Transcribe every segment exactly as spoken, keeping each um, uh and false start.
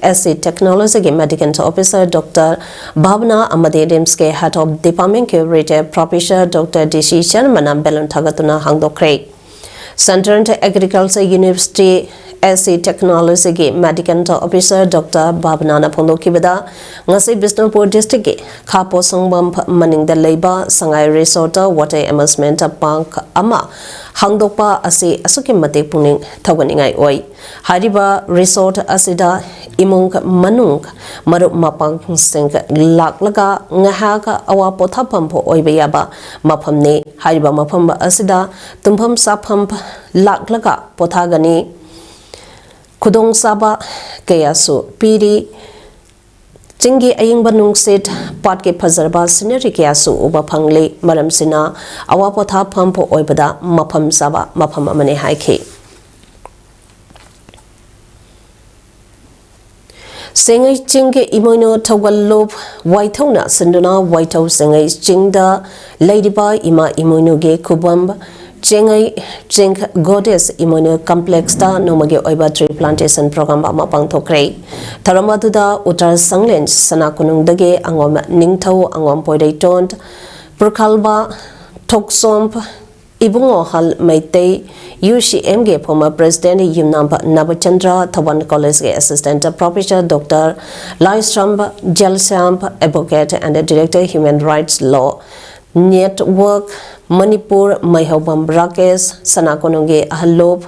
ꯑꯦꯁ C ꯇꯦꯛꯅꯣꯂꯣꯖꯤꯒꯤ medical officer doctor Bhavna ꯑꯃꯗꯤ ꯔꯤꯝꯁꯀꯤ ꯍꯦꯗ ꯑꯣꯐ ꯗꯤꯄꯥꯔꯠꯃꯦꯟꯒꯤ retired professor doctor D C ꯁꯔꯃꯅ ꯕꯦꯂꯨꯟ ꯊꯥꯒꯠꯇꯨꯅ ꯍꯥꯡꯗꯣꯛꯈ꯭ꯔꯦ꯫ Central agriculture university S C ꯇꯦꯛꯅꯣꯂꯣꯖꯤꯒꯤ ꯃꯦꯗꯤꯀꯦꯜ ꯑꯣꯐꯤꯁꯥꯔ ꯗꯣꯛꯇꯔ ꯚꯥꯕꯅꯥꯅ ꯐꯣꯡꯗꯣꯛꯈꯤꯕꯗ, ꯉꯁꯤ ꯕꯤꯁꯅꯨꯄꯨꯔ ꯗꯤꯁꯇ꯭ꯔꯤꯛꯀꯤ ꯈꯥ ꯄꯣꯠꯁꯪꯕꯝ ꯃꯅꯤꯡꯗ ꯂꯩꯕ ꯁꯉꯥꯏ ꯔꯤꯁꯣꯔꯠꯇ ꯋꯥꯇꯔ ꯑꯦꯃ꯭ꯌꯨꯁꯃꯦꯟꯠ ꯄꯥꯔꯛ ꯑꯃ ꯍꯥꯡꯗꯣꯛꯄ ꯑꯁꯤ ꯑꯁꯨꯛꯀꯤ ꯃꯇꯤꯛ ꯄꯨꯛꯅꯤꯡ ꯊꯧꯒꯠꯅꯤꯡꯉꯥꯏ ꯑꯣꯏ꯫ ꯍꯥꯏꯔꯤꯕ ꯔꯤꯁꯣꯔꯠ ꯑꯁꯤꯗ ꯏꯃꯨꯡ ꯃꯅꯨꯡ, ꯃꯔꯨꯞ ꯃꯄꯥꯡꯁꯤꯡ ꯂꯥꯛꯂꯒ ꯉꯥꯏꯍꯥꯛ ꯑꯋꯥ ꯄꯣꯊꯥꯐꯝ ꯑꯣꯏꯕ ꯌꯥꯕ ꯃꯐꯝꯅꯤ꯫ ꯍꯥꯏꯔꯤꯕ ꯃꯐꯝ ꯑꯁꯤꯗ ꯇꯨꯝꯐꯝ ꯆꯥꯐꯝ ꯂꯥꯛꯂꯒ ꯄꯣꯊꯥꯒꯅꯤ꯫ ꯈꯨꯗꯣꯡꯆꯥꯕ ꯀꯌꯥꯁꯨ ꯄꯤꯔꯤ꯫ ꯆꯤꯡꯒꯤ ꯑꯏꯪꯕ ꯅꯨꯡꯁꯤꯠ, ꯄꯥꯠꯀꯤ ꯐꯖꯔꯕ ꯁꯤꯅꯔꯤ ꯀꯌꯥꯁꯨ ꯎꯕ ꯐꯪꯂꯤ꯫ ꯃꯔꯝꯁꯤꯅ ꯑꯋꯥ ꯄꯣꯊꯥꯐꯝ ꯑꯣꯏꯕꯗ ꯃꯐꯝ ꯆꯥꯕ ꯃꯐꯝ ꯑꯃꯅꯤ ꯍꯥꯏꯈꯤ꯫ ꯁꯦꯡꯉꯩ ꯆꯤꯡꯒꯤ ꯏꯃꯣꯏꯅꯨ ꯊꯧꯒꯜ ꯂꯨꯞ ꯋꯥꯏꯊꯧꯅ ꯁꯤꯟꯗꯨꯅ ꯋꯥꯏꯊꯧ ꯁꯦꯡꯉꯩ ꯆꯤꯡꯗ ꯂꯩꯔꯤꯕ ꯏꯃꯥ ꯏꯃꯣꯏꯅꯨꯒꯤ ꯈꯨꯕꯝ ꯆꯦꯡꯉꯩ ꯆꯤꯡ ꯒꯣꯗꯦꯁ ꯏꯃꯣꯏꯅꯨ ꯀꯝꯄ꯭ꯂꯦꯛꯁꯇ ꯅꯣꯡꯃꯒꯤ ꯑꯣꯏꯕ ꯇ꯭ꯔꯤ ꯄ꯭ꯂꯥꯟꯇꯦꯁꯟ ꯄ꯭ꯔꯣꯒ꯭ꯔꯥꯝ ꯑꯃ ꯄꯥꯡꯊꯣꯛꯈ꯭ꯔꯦ꯫ ꯊꯧꯔꯝ ꯑꯗꯨꯗ ꯎꯇꯔ ꯁꯪꯂꯦꯟ ꯁꯅꯥ ꯀꯣꯅꯨꯡꯗꯒꯤ ꯑꯉꯣꯝ ꯅꯤꯡꯊꯧ, ꯑꯉꯣꯝ ꯄꯣꯏꯔꯩꯇꯣꯟ, ꯄꯨꯔꯈꯥꯜꯕ ꯊꯣꯛꯆꯣꯝ, ꯏꯕꯨꯡꯉꯣꯍꯜ ꯃꯩꯇꯩ, ꯌꯨ ꯁꯤ ꯑꯦꯝꯒꯤ former president ꯌꯨꯝꯅꯥꯝꯕ ꯅꯕꯆꯟꯗ꯭ꯔ, ꯊꯧꯕꯥꯜ ꯀꯣꯂꯦꯖꯀꯤ assistant professor doctor Laishram Jelshyam, advocate and director human rights law network Manipur, Meihoubam Rakesh, ꯁꯅꯥ ꯀꯣꯅꯨꯡꯒꯤ ꯑꯍꯜ ꯂꯨꯞ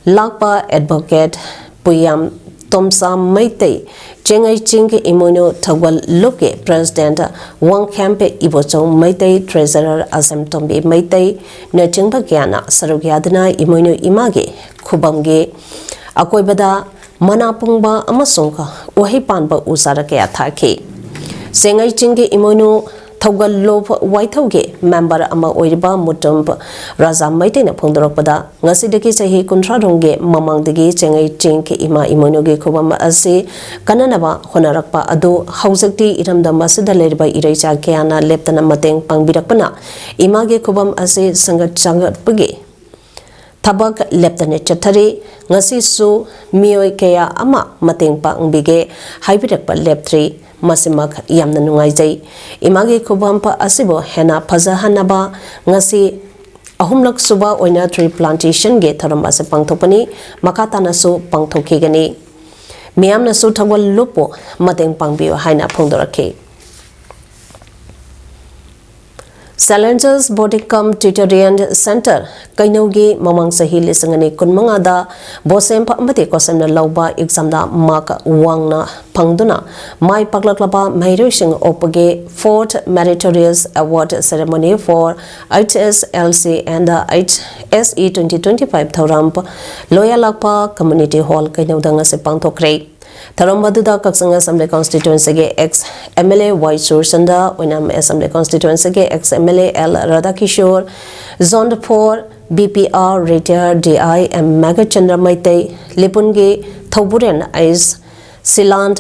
ꯂꯥꯛꯄ advocate ꯄꯨꯌꯥꯝ ꯇꯣꯝꯆꯥ ꯃꯩꯇꯩ, ꯆꯦꯡꯉꯩ ꯆꯤꯡꯒꯤ ꯏꯃꯣꯏꯅꯨ ꯊꯧꯒꯜ ꯂꯨꯞꯀꯤ president ꯋꯥꯡꯈꯦꯝ ꯏꯕꯣꯆꯧ ꯃꯩꯇꯩ, treasurer ꯑꯁꯦꯝꯇꯣꯝꯕꯤ ꯃꯩꯇꯩꯅꯆꯤꯡꯕ ꯀꯌꯥꯅ ꯁꯔꯨꯛ ꯌꯥꯗꯨꯅ ꯏꯃꯣꯏꯅꯨ ꯏꯃꯥꯒꯤ ꯈꯨꯕꯝꯒꯤ ꯑꯀꯣꯏꯕꯗ ꯃꯅꯥ ꯄꯨꯡꯕ ꯑꯃꯁꯨꯡ ꯎꯍꯩ ꯄꯥꯟꯕ ꯎ ꯆꯥꯔꯥ ꯀꯌꯥ ꯊꯥꯈꯤ꯫ ꯆꯦꯡꯉꯩ ꯆꯤꯡꯒꯤ ꯏꯃꯣꯏꯅꯨ ꯊꯧꯒꯜ ꯂꯨꯞ ꯋꯥꯏꯊꯧꯒꯤ member ꯑꯃ ꯑꯣꯏꯔꯤꯕ ꯃꯨꯇꯨꯝ ꯔꯥꯖꯥ ꯃꯩꯇꯩꯅ ꯐꯣꯡꯗꯣꯔꯛꯄꯗ, ꯉꯁꯤꯗꯒꯤ ꯆꯍꯤ ꯀꯨꯟꯊ꯭ꯔꯥ ꯔꯣꯝꯒꯤ ꯃꯃꯥꯡꯗꯒꯤ ꯆꯦꯡꯉꯩ ꯆꯤꯡ ꯏꯃꯥ ꯏꯃꯣꯏꯅꯨꯒꯤ ꯈꯨꯕꯝ ꯑꯁꯤ ꯀꯟꯅꯅꯕ ꯍꯣꯠꯅꯔꯛꯄ ꯑꯗꯨ ꯍꯧꯖꯤꯛꯇꯤ ꯏꯔꯝꯗꯝ ꯑꯁꯤꯗ ꯂꯩꯔꯤꯕ ꯏꯔꯩꯆꯥ ꯀꯌꯥꯅ ꯂꯦꯞꯇꯅ ꯃꯇꯦꯡ ꯄꯥꯡꯕꯤꯔꯛꯄꯅ ꯏꯃꯥꯒꯤ ꯈꯨꯕꯝ ꯑꯁꯤ ꯁꯦꯝꯒꯠ ꯁꯥꯒꯠꯄꯒꯤ ꯊꯕꯛ ꯂꯦꯞꯇꯅ ꯆꯠꯊꯔꯤ꯫ ꯉꯁꯤꯁꯨ ꯃꯤꯑꯣꯏ ꯀꯌꯥ ꯑꯃ ꯃꯇꯦꯡ ꯄꯥꯡꯕꯤꯒꯦ ꯍꯥꯏꯕꯤꯔꯛꯄ ꯂꯦꯞꯇ꯭ꯔꯤ꯫ ꯃꯁꯤꯃꯛ ꯌꯥꯝꯅ ꯅꯨꯡꯉꯥꯏꯖꯩ꯫ ꯏꯃꯥꯒꯤ ꯈꯨꯕꯝ ꯑꯁꯤꯕꯨ ꯍꯦꯟꯅ ꯐꯖꯍꯟꯅꯕ ꯉꯁꯤ ꯑꯍꯨꯝꯂꯛ ꯁꯨꯕ ꯑꯣꯏꯅ tree plantationꯒꯤ ꯊꯧꯔꯝ ꯑꯁꯤ ꯄꯥꯡꯊꯣꯛꯄꯅꯤ꯫ ꯃꯈꯥ ꯇꯥꯅꯁꯨ ꯄꯥꯡꯊꯣꯛꯈꯤꯒꯅꯤ꯫ ꯃꯤꯌꯥꯝꯅꯁꯨ ꯊꯧꯒꯜ ꯂꯨꯞꯄꯨ ꯃꯇꯦꯡ ꯄꯥꯡꯕꯤꯌꯨ ꯍꯥꯏꯅ ꯐꯣꯡꯗꯣꯔꯛꯈꯤ꯫ Challenges Boarding cum Tutorial Center ꯀꯩꯅꯧꯒꯤ ꯃꯃꯥꯡ ꯆꯍꯤ ꯂꯤꯁꯤꯡ ꯑꯅꯤ ꯀꯨꯟꯃꯉꯥꯗ BOSEMP ꯑꯃꯗꯤ COSEMꯅ ꯂꯧꯕ examꯗ mark ꯋꯥꯡꯅ ꯐꯪꯗꯨꯅ ꯃꯥꯏ ꯄꯥꯛꯂꯛꯂꯕ ꯃꯍꯩꯔꯣꯏꯁꯤꯡ ꯑꯣꯛꯄꯒꯤ fourth Meritorious Award Ceremony for HSLC and HSE twenty twenty-five ꯊꯧꯔꯝ ꯂꯣꯌꯥꯂꯥꯛꯄ Community Hall ꯀꯩꯅꯧꯗ ꯉꯁꯤ ꯄꯥꯡꯊꯣꯛꯈ꯭ꯔꯦ꯫ ꯊꯧꯔꯝ ꯑꯗꯨꯗ ꯀꯛꯆꯤꯡ Assembly Constituencyꯒꯤ ex MLA ꯋꯥꯏ ꯁꯨꯔꯆꯟꯗ, ꯑꯣꯏꯅꯥꯝ Assembly Constituencyꯒꯤ ex MLA L Radhakishor, Zone four BPR retired DI M Meghachandra Meitei, ꯂꯤꯄꯨꯟꯒꯤ ꯊꯧꯕꯨꯔꯦꯟ ꯑꯩꯁ ꯁꯤꯂꯥꯟ,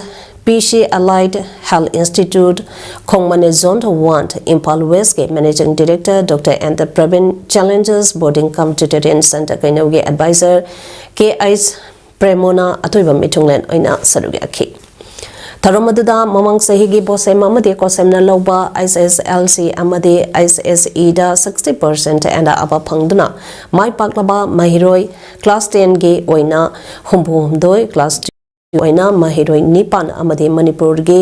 PC Allied Health Institute, ꯈꯣꯡꯃꯅꯦ Zone one, ꯏꯝꯐꯥꯜ Westꯀꯤ Managing Director Doctor N T Prabin, Challenges Boarding cum Tutorial Center ꯀꯩꯅꯧꯒꯤ Advisor ꯀꯦ ꯑꯩꯆ ꯄ꯭ꯔꯦꯃꯣꯅ ꯑꯇꯣꯏꯕ ꯃꯤꯊꯨꯡꯂꯦꯟ ꯑꯣꯏꯅ ꯁꯔꯨꯛ ꯌꯥꯈꯤ꯫ ꯊꯧꯔꯝ ꯑꯗꯨꯗ ꯃꯃꯥꯡ ꯆꯍꯤꯒꯤ BOSEM ꯑꯃꯗꯤ COSEMꯅ ꯂꯧꯕ HSLC ꯑꯃꯗꯤ HSEꯗ sixty percent and above ꯐꯪꯗꯨꯅ ꯃꯥꯏ ꯄꯥꯛꯂꯕ ꯃꯍꯩꯔꯣꯏ class tenꯒꯤ ꯑꯣꯏꯅ ꯍꯨꯝꯐꯨ ꯍꯨꯝꯗꯣꯏ, class twoꯒꯤ ꯑꯣꯏꯅ ꯃꯍꯩꯔꯣꯏ ꯅꯤꯄꯥꯟ ꯑꯃꯗꯤ ꯃꯅꯤꯄꯨꯔꯒꯤ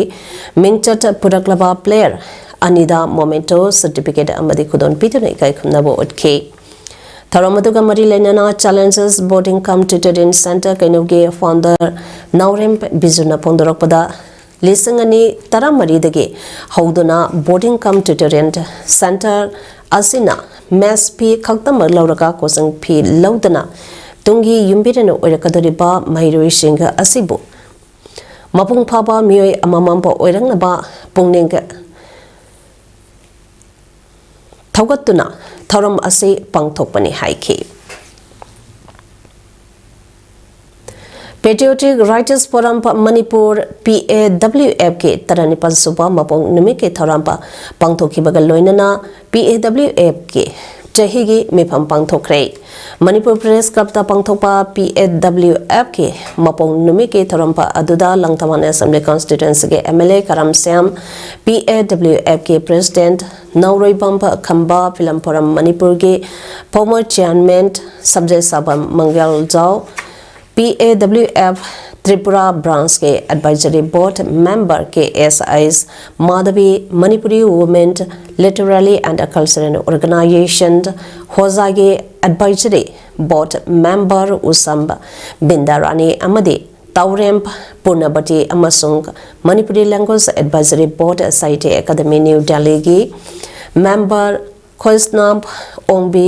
ꯃꯤꯡꯆꯠ ꯄꯨꯔꯛꯂꯕ player ꯑꯅꯤꯗ memento, certificate ꯑꯃꯗꯤ ꯈꯨꯗꯣꯜ ꯄꯤꯗꯨꯅ ꯏꯀꯥꯏ ꯈꯨꯝꯅꯕ ꯎꯠꯈꯤ꯫ ꯊꯧꯔꯝ ꯑꯗꯨꯒ ꯃꯔꯤ ꯂꯩꯅꯅ Challenges Boarding cum Tutorial Center ꯀꯩꯅꯧꯒꯤ founder ꯅꯥꯎꯔꯦꯝ ꯕꯤꯖꯨꯅ ꯐꯣꯡꯗꯣꯔꯛꯄꯗ, ꯂꯤꯁꯤꯡ ꯑꯅꯤ ꯇꯔꯥꯃꯔꯤꯗꯒꯤ ꯍꯧꯗꯨꯅ Boarding cum Tutorial Center ꯑꯁꯤꯅ mess fee ꯈꯛꯇꯃꯛ ꯂꯧꯔꯒ coaching fee ꯂꯧꯗꯅ ꯇꯨꯡꯒꯤ ꯌꯨꯝꯕꯤꯔꯦꯟ ꯑꯣꯏꯔꯛꯀꯗꯧꯔꯤꯕ ꯃꯍꯩꯔꯣꯏꯁꯤꯡ ꯑꯁꯤꯕꯨ ꯃꯄꯨꯡ ꯐꯥꯕ ꯃꯤꯑꯣꯏ ꯑꯃꯃꯝꯕꯨ ꯑꯣꯏꯔꯛꯅꯕ ꯄꯨꯛꯅꯤꯡ ꯊꯧꯒꯠꯇꯨꯅ ꯊꯧꯔꯝ ꯑꯁꯤ ꯄꯥꯡꯊꯣꯛꯄꯅꯤ ꯍꯥꯏꯈꯤ꯫ Patriotic Writers Forum Manipur, PAWFꯀꯤ ꯇꯔꯥꯅꯤꯄꯥꯜ ꯁꯨꯕ ꯃꯄꯣꯛ ꯅꯨꯃꯤꯠꯀꯤ ꯊꯧꯔꯝ ꯄꯥꯡꯊꯣꯛꯈꯤꯕꯒ ꯂꯣꯏꯅꯅ PAWFꯀꯤ ꯆꯍꯤꯒꯤ ꯃꯤꯐꯝ ꯄꯥꯡꯊꯣꯛꯈ꯭ꯔꯦ꯫ ꯃꯅꯤꯄꯨꯔ ꯄ꯭ꯔꯦꯁ ꯀ꯭ꯂꯕꯇ ꯄꯥꯡꯊꯣꯛꯄ ꯄꯤ ꯑꯦ ꯗꯕ꯭ꯂꯤꯌꯨ ꯑꯦꯐꯀꯤ ꯃꯄꯣꯡ ꯅꯨꯃꯤꯠꯀꯤ ꯊꯧꯔꯝ ꯑꯗꯨꯗ ꯂꯪꯊꯕꯥꯜ ꯑꯦꯁꯦꯝꯕ꯭ꯂꯤ ꯀꯟꯁꯇꯤꯇ꯭ꯋꯦꯟꯁꯤꯒꯤ M L A Karam Shyam, P A W ꯑꯦꯐꯀꯤ president Naoroibam Khamba, film forum ꯃꯅꯤꯄꯨꯔꯒꯤ former chairman Sabjesabam Mangaljao, P A W F Tripura ꯕ꯭ꯔꯥꯟꯁꯀꯤ advisory board member K S ꯑꯥꯏꯁ Madhabi, Manipuri women literary and cultural organisation ꯍꯣꯖꯥꯒꯤ ꯑꯦꯗꯚꯥꯏꯖꯔꯤ ꯕꯣꯔꯗ ꯃꯦꯝꯕꯔ ꯎꯁꯝ ꯕꯤꯟꯗꯥꯔꯥꯅꯤ ꯑꯃꯗꯤ ꯇꯥꯎꯔꯦꯝ ꯄꯨꯔꯅꯕꯇꯤ ꯑꯃꯁꯨꯡ Manipuri language advisory board Sahitya academy new ꯗꯦꯜꯂꯤꯒꯤ member Khoisnam Ongbi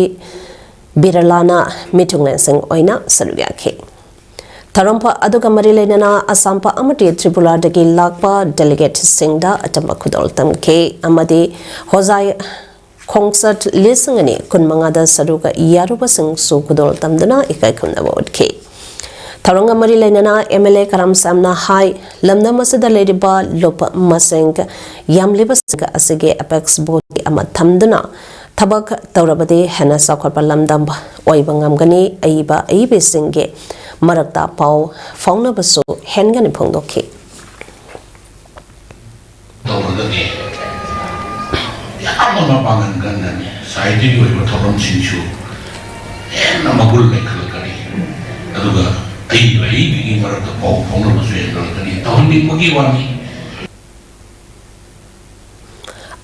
ꯕꯤꯔꯂꯥꯅ ꯃꯤꯊꯨꯡꯂꯦꯟꯁꯤꯡ ꯑꯣꯏꯅ ꯁꯔꯨꯛ ꯌꯥꯈꯤ꯫ ꯊꯧꯔꯝ ꯑꯗꯨꯒ ꯃꯔꯤ ꯂꯩꯅꯅ ꯑꯁꯥꯝ ꯑꯃꯗꯤ ꯇ꯭ꯔꯤꯄꯨꯔꯥꯗꯒꯤ ꯂꯥꯛꯄ ꯗꯦꯂꯤꯒꯦꯠꯁꯤꯡꯗ ꯑꯆꯝꯕ ꯈꯨꯗꯣꯜ ꯇꯝꯈꯤ ꯑꯃꯗꯤ ꯍꯣꯖꯥꯏ ꯈꯣꯡꯆꯠ ꯂꯤꯁꯤꯡ ꯑꯅꯤ ꯀꯨꯟꯃꯉꯥꯗ ꯁꯔꯨꯛ ꯌꯥꯔꯨꯕꯁꯤꯡꯁꯨ ꯈꯨꯗꯣꯜ ꯇꯝꯗꯨꯅ ꯏꯀꯥꯏ ꯈꯨꯝꯅꯕ ꯎꯠꯈꯤ꯫ ꯊꯧꯔꯝꯒ ꯃꯔꯤ ꯂꯩꯅꯅ ꯑꯦꯝ ꯑꯦꯜ ꯑꯦ ꯀꯔꯝ ꯁ꯭ꯌꯥꯝꯅ ꯍꯥꯏ, ꯂꯝꯗꯝ ꯑꯁꯤꯗ ꯂꯩꯔꯤꯕ ꯂꯨꯞ ꯃꯁꯤꯡ ꯌꯥꯝꯂꯤꯕꯁꯤꯡ ꯑꯁꯤꯒꯤ ꯑꯦꯄꯦꯛꯁ ꯕꯣꯗꯤ ꯑꯃ ꯊꯝꯗꯨꯅ ꯊꯕꯛ ꯇꯧꯔꯕꯗꯤ ꯍꯦꯟꯅ ꯆꯥꯎꯈꯠꯄ ꯂꯝꯗꯝ ꯑꯣꯏꯕ ꯉꯝꯒꯅꯤ꯫ ꯑꯏꯕ ꯑꯏꯕꯤꯁꯤꯡꯒꯤ ꯃꯔꯛꯇ ꯄꯥꯎ ꯐꯥꯎꯅꯕꯁꯨ ꯍꯦꯟꯒꯅꯤ ꯐꯣꯡꯗꯣꯛꯈꯤ꯫ ꯇꯧꯔꯒꯗꯤ ꯌꯥꯝꯅ ꯃꯄꯥꯡꯒꯜ ꯀꯟꯒꯅꯤ꯫ ꯁꯥꯍꯤꯇ꯭ꯌꯒꯤ ꯑꯣꯏꯕ ꯊꯧꯔꯝꯁꯤꯡꯁꯨ ꯍꯦꯟꯅ ꯃꯒꯨꯟ ꯂꯩꯈꯠꯂꯛꯀꯅꯤ꯫ ꯑꯗꯨꯒ ꯑꯏꯕ ꯑꯏꯕꯤꯒꯤ ꯃꯔꯛꯇ ꯄꯥꯎ ꯐꯥꯎꯅꯕꯁꯨ ꯍꯦꯟꯒꯠꯂꯛꯀꯅꯤ꯫ ꯇꯧꯍꯟꯅꯤꯡꯕꯒꯤ ꯋꯥꯅꯤ꯫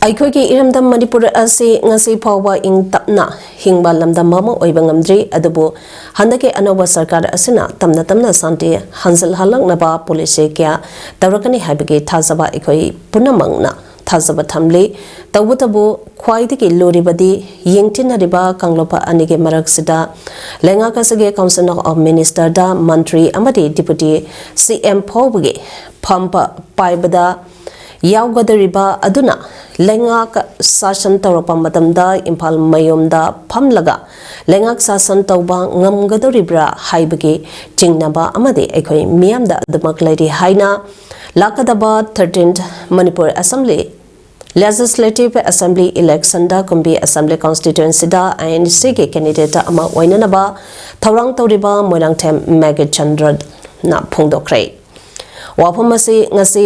ꯑꯩꯈꯣꯏꯒꯤ ꯏꯔꯝꯗꯝ ꯃꯅꯤꯄꯨꯔ ꯑꯁꯤ ꯉꯁꯤ ꯐꯥꯎꯕ ꯏꯪ ꯇꯞꯅ ꯍꯤꯡꯕ ꯂꯝꯗꯝ ꯑꯃ ꯑꯣꯏꯕ ꯉꯝꯗ꯭ꯔꯤ꯫ ꯑꯗꯨꯕꯨ ꯍꯟꯗꯛꯀꯤ ꯑꯅꯧꯕ ꯁꯔꯀꯥꯔ ꯑꯁꯤꯅ ꯇꯞꯅ ꯇꯞꯅ ꯁꯥꯟꯇꯤ ꯍꯟꯖꯤꯜꯍꯜꯂꯛꯅꯕ ꯄꯣꯂꯤꯁꯤ ꯀꯌꯥ ꯇꯧꯔꯛꯀꯅꯤ ꯍꯥꯏꯕꯒꯤ ꯊꯥꯖꯕ ꯑꯩꯈꯣꯏ ꯄꯨꯝꯅꯃꯛꯅ ꯊꯥꯖꯕ ꯊꯝꯂꯤ꯫ ꯇꯧꯕꯇꯕꯨ ꯈ꯭ꯋꯥꯏꯗꯒꯤ ꯂꯨꯔꯤꯕꯗꯤ ꯌꯦꯡꯊꯤꯅꯔꯤꯕ ꯀꯥꯡꯂꯨꯞ ꯑꯅꯤꯒꯤ ꯃꯔꯛꯁꯤꯗ ꯂꯩꯉꯥꯛ ꯑꯁꯤꯒꯤ ꯀꯥꯎꯟꯁꯤꯜ ꯑꯣꯐ ꯃꯤꯅꯤꯁꯇꯔꯗ ꯃꯟꯇ꯭ꯔꯤ ꯑꯃꯗꯤ ꯗꯤꯄꯨꯇꯤ ꯁꯤ ꯑꯦꯝ ꯐꯥꯎꯕꯒꯤ ꯐꯝ ꯄꯥꯏꯕꯗ ꯌꯥꯎꯒꯗꯧꯔꯤꯕ ꯑꯗꯨꯅ ꯂꯩꯉꯥꯛ ꯁꯥꯁꯟ ꯇꯧꯔꯛꯄ ꯃꯇꯝꯗ ꯏꯝꯐꯥꯜ ꯃꯌꯣꯝꯗ ꯐꯝꯂꯒ ꯂꯩꯉꯥꯛ ꯁꯥꯁꯟ ꯇꯧꯕ ꯉꯝꯒꯗꯧꯔꯤꯕ꯭ꯔꯥ ꯍꯥꯏꯕꯒꯤ ꯆꯤꯡꯅꯕ ꯑꯃꯗꯤ ꯑꯩꯈꯣꯏ ꯃꯤꯌꯥꯝꯗ ꯑꯗꯨꯃꯛ ꯂꯩꯔꯤ ꯍꯥꯏꯅ ꯂꯥꯛꯀꯗꯕ thirteenth ꯃꯅꯤꯄꯨꯔ ꯑꯦꯁꯦꯝꯕ꯭ꯂꯤ Legislative Assembly election ꯗ ꯀꯨꯝꯕꯤ Assembly Constituency ꯗ I N C ꯒꯤ candidate ꯑꯃ ꯑꯣꯏꯅꯅꯕ ꯊꯧꯔꯥꯡ ꯇꯧꯔꯤꯕ ꯃꯣꯏꯔꯥꯡꯊꯦꯝ ꯃꯦꯘꯆꯟꯗ꯭ꯔꯅ ꯐꯣꯡꯗꯣꯛꯈ꯭ꯔꯦ꯫ ꯋꯥꯐꯝ ꯑꯁꯤ ꯉꯁꯤ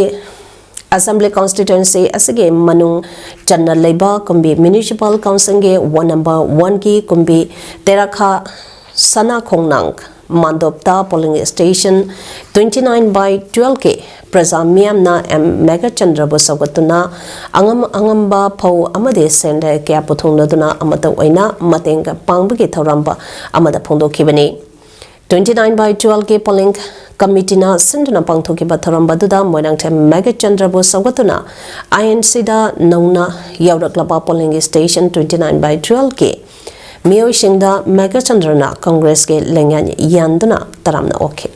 Assembly Constituency ꯑꯁꯤꯒꯤ ꯃꯅꯨꯡ ꯆꯟꯅ ꯂꯩꯕ ꯀꯨꯝꯕꯤ Municipal Council ꯒꯤ Ward number one ꯒꯤ ꯀꯨꯝꯕꯤ ꯇꯦꯔꯥꯈꯥ ꯁꯅꯥꯈꯣꯡꯅꯥꯡ ꯃꯥꯟꯗꯣꯞꯇ polling station twenty nine by twelve ꯀꯤ ꯄ꯭ꯔꯖꯥ ꯃꯤꯌꯥꯝꯅ ꯑꯦꯝ ꯃꯦꯘꯆꯟꯗ꯭ꯔꯕꯨ ꯁꯧꯒꯠꯇꯨꯅ ꯑꯉꯝ ꯑꯉꯝꯕ ꯐꯧ ꯑꯃꯗꯤ ꯁꯦꯟꯗꯥ ꯀꯌꯥ ꯄꯨꯊꯣꯛꯅꯗꯨꯅ ꯑꯃꯠꯇ ꯑꯣꯏꯅ ꯃꯇꯦꯡ ꯄꯥꯡꯕꯒꯤ ꯊꯧꯔꯝ ꯑꯃꯗ ꯐꯣꯡꯗꯣꯛꯈꯤꯕꯅꯤ꯫ Twenty nine by twelve ꯀꯤ polling committee ꯅ ꯁꯤꯟꯗꯨꯅ ꯄꯥꯡꯊꯣꯛꯈꯤꯕ ꯊꯧꯔꯝ ꯑꯗꯨꯗ ꯃꯣꯏꯔꯥꯡꯊꯦꯝ ꯃꯦꯘꯆꯟꯗ꯭ꯔꯕꯨ ꯁꯧꯒꯠꯇꯨꯅ I N C ꯗ ꯅꯧꯅ ꯌꯥꯎꯔꯛꯂꯕ polling station twenty nine by twelve ꯀꯤ ꯃꯤꯑꯣꯏꯁꯤꯡꯗ ꯃꯦꯘꯆꯟꯗ꯭ꯔꯅ Congress ꯀꯤ ꯂꯦꯡꯌꯥꯟ ꯌꯥꯟꯗꯨꯅ ꯇꯔꯥꯝꯅ ꯑꯣꯛꯈꯤ꯫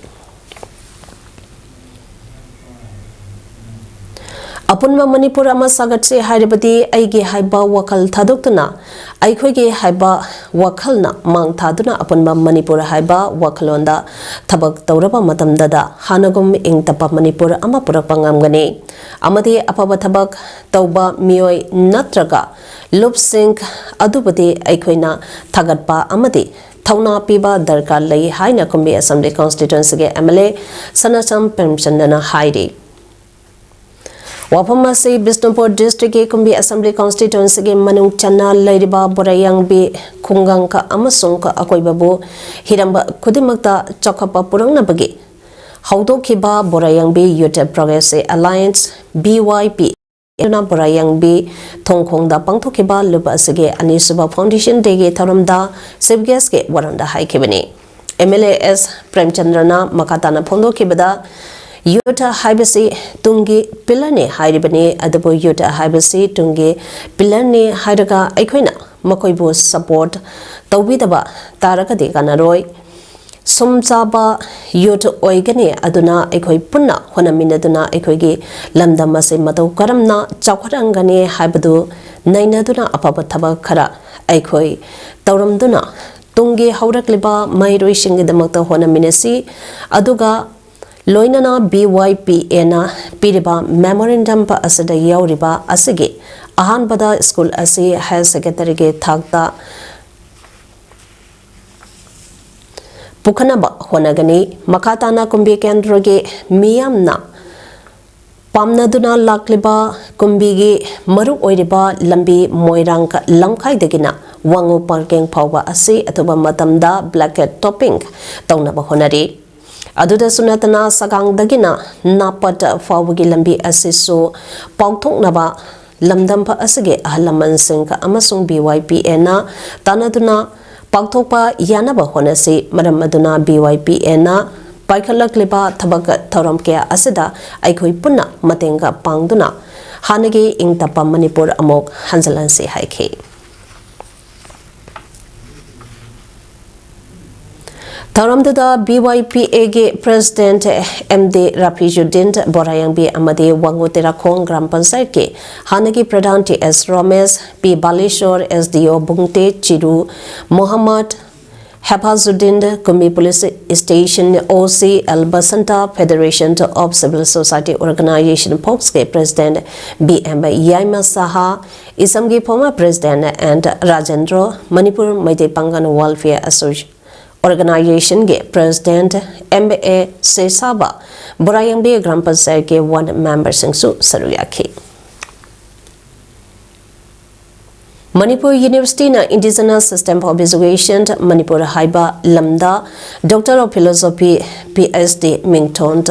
ꯑꯄꯨꯟꯕ ꯃꯅꯤꯄꯨꯔ ꯑꯃ ꯁꯥꯒꯠꯁꯤ ꯍꯥꯏꯔꯕꯗꯤ ꯑꯩꯒꯤ ꯍꯥꯏꯕ ꯋꯥꯈꯜ ꯊꯥꯗꯣꯛꯇꯨꯅ, ꯑꯩꯈꯣꯏꯒꯤ ꯍꯥꯏꯕ ꯋꯥꯈꯜꯅ ꯃꯥꯡ ꯊꯥꯗꯨꯅ ꯑꯄꯨꯟꯕ ꯃꯅꯤꯄꯨꯔ ꯍꯥꯏꯕ ꯋꯥꯈꯜꯂꯣꯟꯗ ꯊꯕꯛ ꯇꯧꯔꯕ ꯃꯇꯝꯗꯗ ꯍꯥꯟꯅꯒꯨꯝ ꯏꯪ ꯇꯞꯄ ꯃꯅꯤꯄꯨꯔ ꯑꯃ ꯄꯨꯔꯛꯄ ꯉꯝꯒꯅꯤ꯫ ꯑꯃꯗꯤ ꯑꯐꯕ ꯊꯕꯛ ꯇꯧꯕ ꯃꯤꯑꯣꯏ ꯅꯠꯇ꯭ꯔꯒ ꯂꯨꯞꯁꯤꯡ ꯑꯗꯨꯕꯨꯗꯤ ꯑꯩꯈꯣꯏꯅ ꯊꯥꯒꯠꯄ ꯑꯃꯗꯤ ꯊꯧꯅꯥ ꯄꯤꯕ ꯗꯔꯀꯥꯔ ꯂꯩ ꯍꯥꯏꯅ ꯀꯨꯝꯕꯤ Assembly Constituency ꯒꯤ M L A ꯁꯅꯥꯆꯝ ꯄ꯭ꯔꯦꯝꯆꯟꯗ꯭ꯔꯅ ꯍꯥꯏꯔꯤ꯫ ꯋꯥꯐꯝ ꯑꯁꯤ ꯕꯤꯁꯅꯨꯄꯨꯔ district ꯀꯤ ꯀꯨꯝꯕꯤ Assembly Constituency ꯒꯤ ꯃꯅꯨꯡ ꯆꯟꯅ ꯂꯩꯔꯤꯕ ꯕꯣꯔꯥꯌꯥꯡꯕꯤ ꯈꯨꯡꯒꯪ ꯑꯃꯁꯨꯡ ꯑꯀꯣꯏꯕꯕꯨ ꯍꯤꯔꯝ ꯈꯨꯗꯤꯡꯃꯛꯇ ꯆꯥꯎꯈꯠꯄ ꯄꯨꯔꯛꯅꯕꯒꯤ ꯍꯧꯗꯣꯛꯈꯤꯕ ꯕꯣꯔꯥꯌꯥꯡꯕꯤ Youth Progressive Alliance, B Y P, ꯑꯗꯨꯅ ꯕꯣꯔꯥꯌꯥꯡꯕꯤ ꯊꯣꯡꯈꯣꯡꯗ ꯄꯥꯡꯊꯣꯛꯈꯤꯕ ꯂꯨꯞ ꯑꯁꯤꯒꯤ ꯑꯅꯤꯁꯨꯕ Foundation Day ꯒꯤ ꯊꯧꯔꯝꯗ Chief Guest ꯀꯤ ꯋꯥꯔꯣꯜꯗ ꯍꯥꯏꯈꯤꯕꯅꯤ꯫ M L A S ꯄ꯭ꯔꯦꯝꯆꯟꯗ꯭ꯔꯅ ꯃꯈꯥ ꯇꯥꯅ ꯐꯣꯡꯗꯣꯛꯈꯤꯕꯗ, Youth ꯍꯥꯏꯕꯁꯤ ꯇꯨꯡꯒꯤ pillar ꯅꯤ ꯍꯥꯏꯔꯤꯕꯅꯤ, ꯑꯗꯨꯕꯨ Youth ꯍꯥꯏꯕꯁꯤ ꯇꯨꯡꯒꯤ pillar ꯅꯤ ꯍꯥꯏꯔꯒ ꯑꯩꯈꯣꯏꯅ ꯃꯈꯣꯏꯕꯨ support ꯇꯧꯕꯤꯗꯕ ꯇꯥꯔꯒꯗꯤ ꯀꯥꯟꯅꯔꯣꯏ꯫ ꯁꯨꯝ ꯆꯥꯕ youth ꯑꯣꯏꯒꯅꯤ, ꯑꯗꯨꯅ ꯑꯩꯈꯣꯏ ꯄꯨꯟꯅ ꯍꯣꯠꯅꯃꯤꯟꯅꯗꯨꯅ ꯑꯩꯈꯣꯏꯒꯤ ꯂꯝꯗꯝ ꯑꯁꯤ ꯃꯇꯧ ꯀꯔꯝꯅ ꯆꯥꯎꯈꯠꯍꯟꯒꯅꯤ ꯍꯥꯏꯕꯗꯨ ꯅꯩꯅꯗꯨꯅ ꯑꯐꯕ ꯊꯕꯛ ꯈꯔ ꯑꯩꯈꯣꯏ ꯇꯧꯔꯝꯗꯨꯅ ꯇꯨꯡꯒꯤ ꯍꯧꯔꯛꯂꯤꯕ ꯃꯍꯩꯔꯣꯏꯁꯤꯡꯒꯤꯗꯃꯛꯇ ꯍꯣꯠꯅꯃꯤꯟꯅꯁꯤ꯫ ꯑꯗꯨꯒ ꯂꯣꯏꯅꯅ B Y P Aꯅ ꯄꯤꯔꯤꯕ memorandum ꯑꯁꯤꯗ ꯌꯥꯎꯔꯤꯕ ꯑꯁꯤꯒꯤ ꯑꯍꯥꯟꯕꯗ ꯁ꯭ꯀꯨꯜ ꯑꯁꯤ higher secondary ꯒꯤ ꯊꯥꯛꯇ ꯄꯨꯈꯠꯅꯕ ꯍꯣꯠꯅꯒꯅꯤ꯫ ꯃꯈꯥ ꯇꯥꯅ ꯀꯨꯝꯕꯤ ꯀꯦꯟꯗ꯭ꯔꯒꯤ ꯃꯤꯌꯥꯝꯅ ꯄꯥꯝꯅꯗꯨꯅ ꯂꯥꯛꯂꯤꯕ ꯀꯨꯝꯕꯤꯒꯤ ꯃꯔꯨ ꯑꯣꯏꯔꯤꯕ ꯂꯝꯕꯤ ꯃꯣꯏꯔꯥꯡ ꯂꯝꯈꯥꯏꯗꯒꯤꯅ ꯋꯥꯉꯨ parking ꯐꯥꯎꯕ ꯑꯁꯤ ꯑꯊꯨꯕ ꯃꯇꯝꯗ blanket topping ꯇꯧꯅꯕ ꯍꯣꯠꯅꯔꯤ꯫ ꯑꯗꯨꯗꯁꯨ ꯅꯠꯇꯅ ꯁꯒꯥꯡꯗꯒꯤꯅ ꯅꯥꯄꯠ ꯐꯥꯎꯕꯒꯤ ꯂꯝꯕꯤ ꯑꯁꯤꯁꯨ ꯄꯥꯎꯊꯣꯛꯅꯕ ꯂꯝꯗꯝ ꯑꯁꯤꯒꯤ ꯑꯍꯜ ꯂꯃꯟꯁꯤꯡ ꯑꯃꯁꯨꯡ B Y P Aꯅ ꯇꯥꯟꯅꯗꯨꯅ ꯄꯥꯡꯊꯣꯛꯄ ꯌꯥꯅꯕ ꯍꯣꯠꯅꯁꯤ꯫ ꯃꯔꯝ ꯑꯗꯨꯅ B Y P Aꯅ ꯄꯥꯏꯈꯠꯂꯛꯂꯤꯕ ꯊꯕꯛ ꯊꯧꯔꯝ ꯀꯌꯥ ꯑꯁꯤꯗ ꯑꯩꯈꯣꯏ ꯄꯨꯟꯅ ꯃꯇꯦꯡ ꯄꯥꯡꯗꯨꯅ ꯍꯥꯟꯅꯒꯤ ꯏꯪ ꯇꯞꯄ ꯃꯅꯤꯄꯨꯔ ꯑꯃꯨꯛ ꯍꯟꯖꯤꯜꯍꯟꯁꯤ ꯍꯥꯏꯈꯤ꯫ ꯊꯧꯔꯝꯗꯨꯗ B Y P Aꯒꯤ President M D ꯔꯥꯐꯤꯖꯨꯗꯤꯟ ꯕꯣꯔꯥꯌꯥꯡꯕꯤ ꯑꯃꯗꯤ ꯋꯥꯉꯨ ꯇꯦꯔꯥꯈꯣꯡ ꯒ꯭ꯔꯥꯝ ꯄꯟꯆꯥꯌꯠꯀꯤ ꯍꯥꯟꯅꯒꯤ ꯄ꯭ꯔꯙꯥꯟ T S ꯔꯣꯃꯦꯁ, P Balasore, S D O ꯕꯨꯡꯇꯦ Chiru, Mohammad ꯍꯦꯐꯥꯖꯨꯗꯤꯟ, ꯀꯨꯝꯕꯤ Police Station O C, L Basanta, Federation of Civil Society Organization ꯐꯣꯛꯁꯀꯤ President B M Yaima Shah, ꯏꯁꯝꯒꯤ former President N Rajendro, Manipur Meitei Pangal Welfare Association Organizationꯒꯤ President M A ꯁꯦꯁꯥꯕ, ꯕꯣꯔꯥꯌꯥꯡꯕꯤ ꯒ꯭ꯔꯥꯝ ꯄꯟꯆꯥꯌꯠꯀꯤ ward memberꯁꯤꯡꯁꯨ ꯁꯔꯨꯛ ꯌꯥꯈꯤ꯫ Manipur Universityꯅ Indigenous System of Education Manipur ꯍꯥꯏꯕ ꯂꯝꯗ Doctor of Philosophy, P H D ꯃꯤꯡꯊꯣꯟ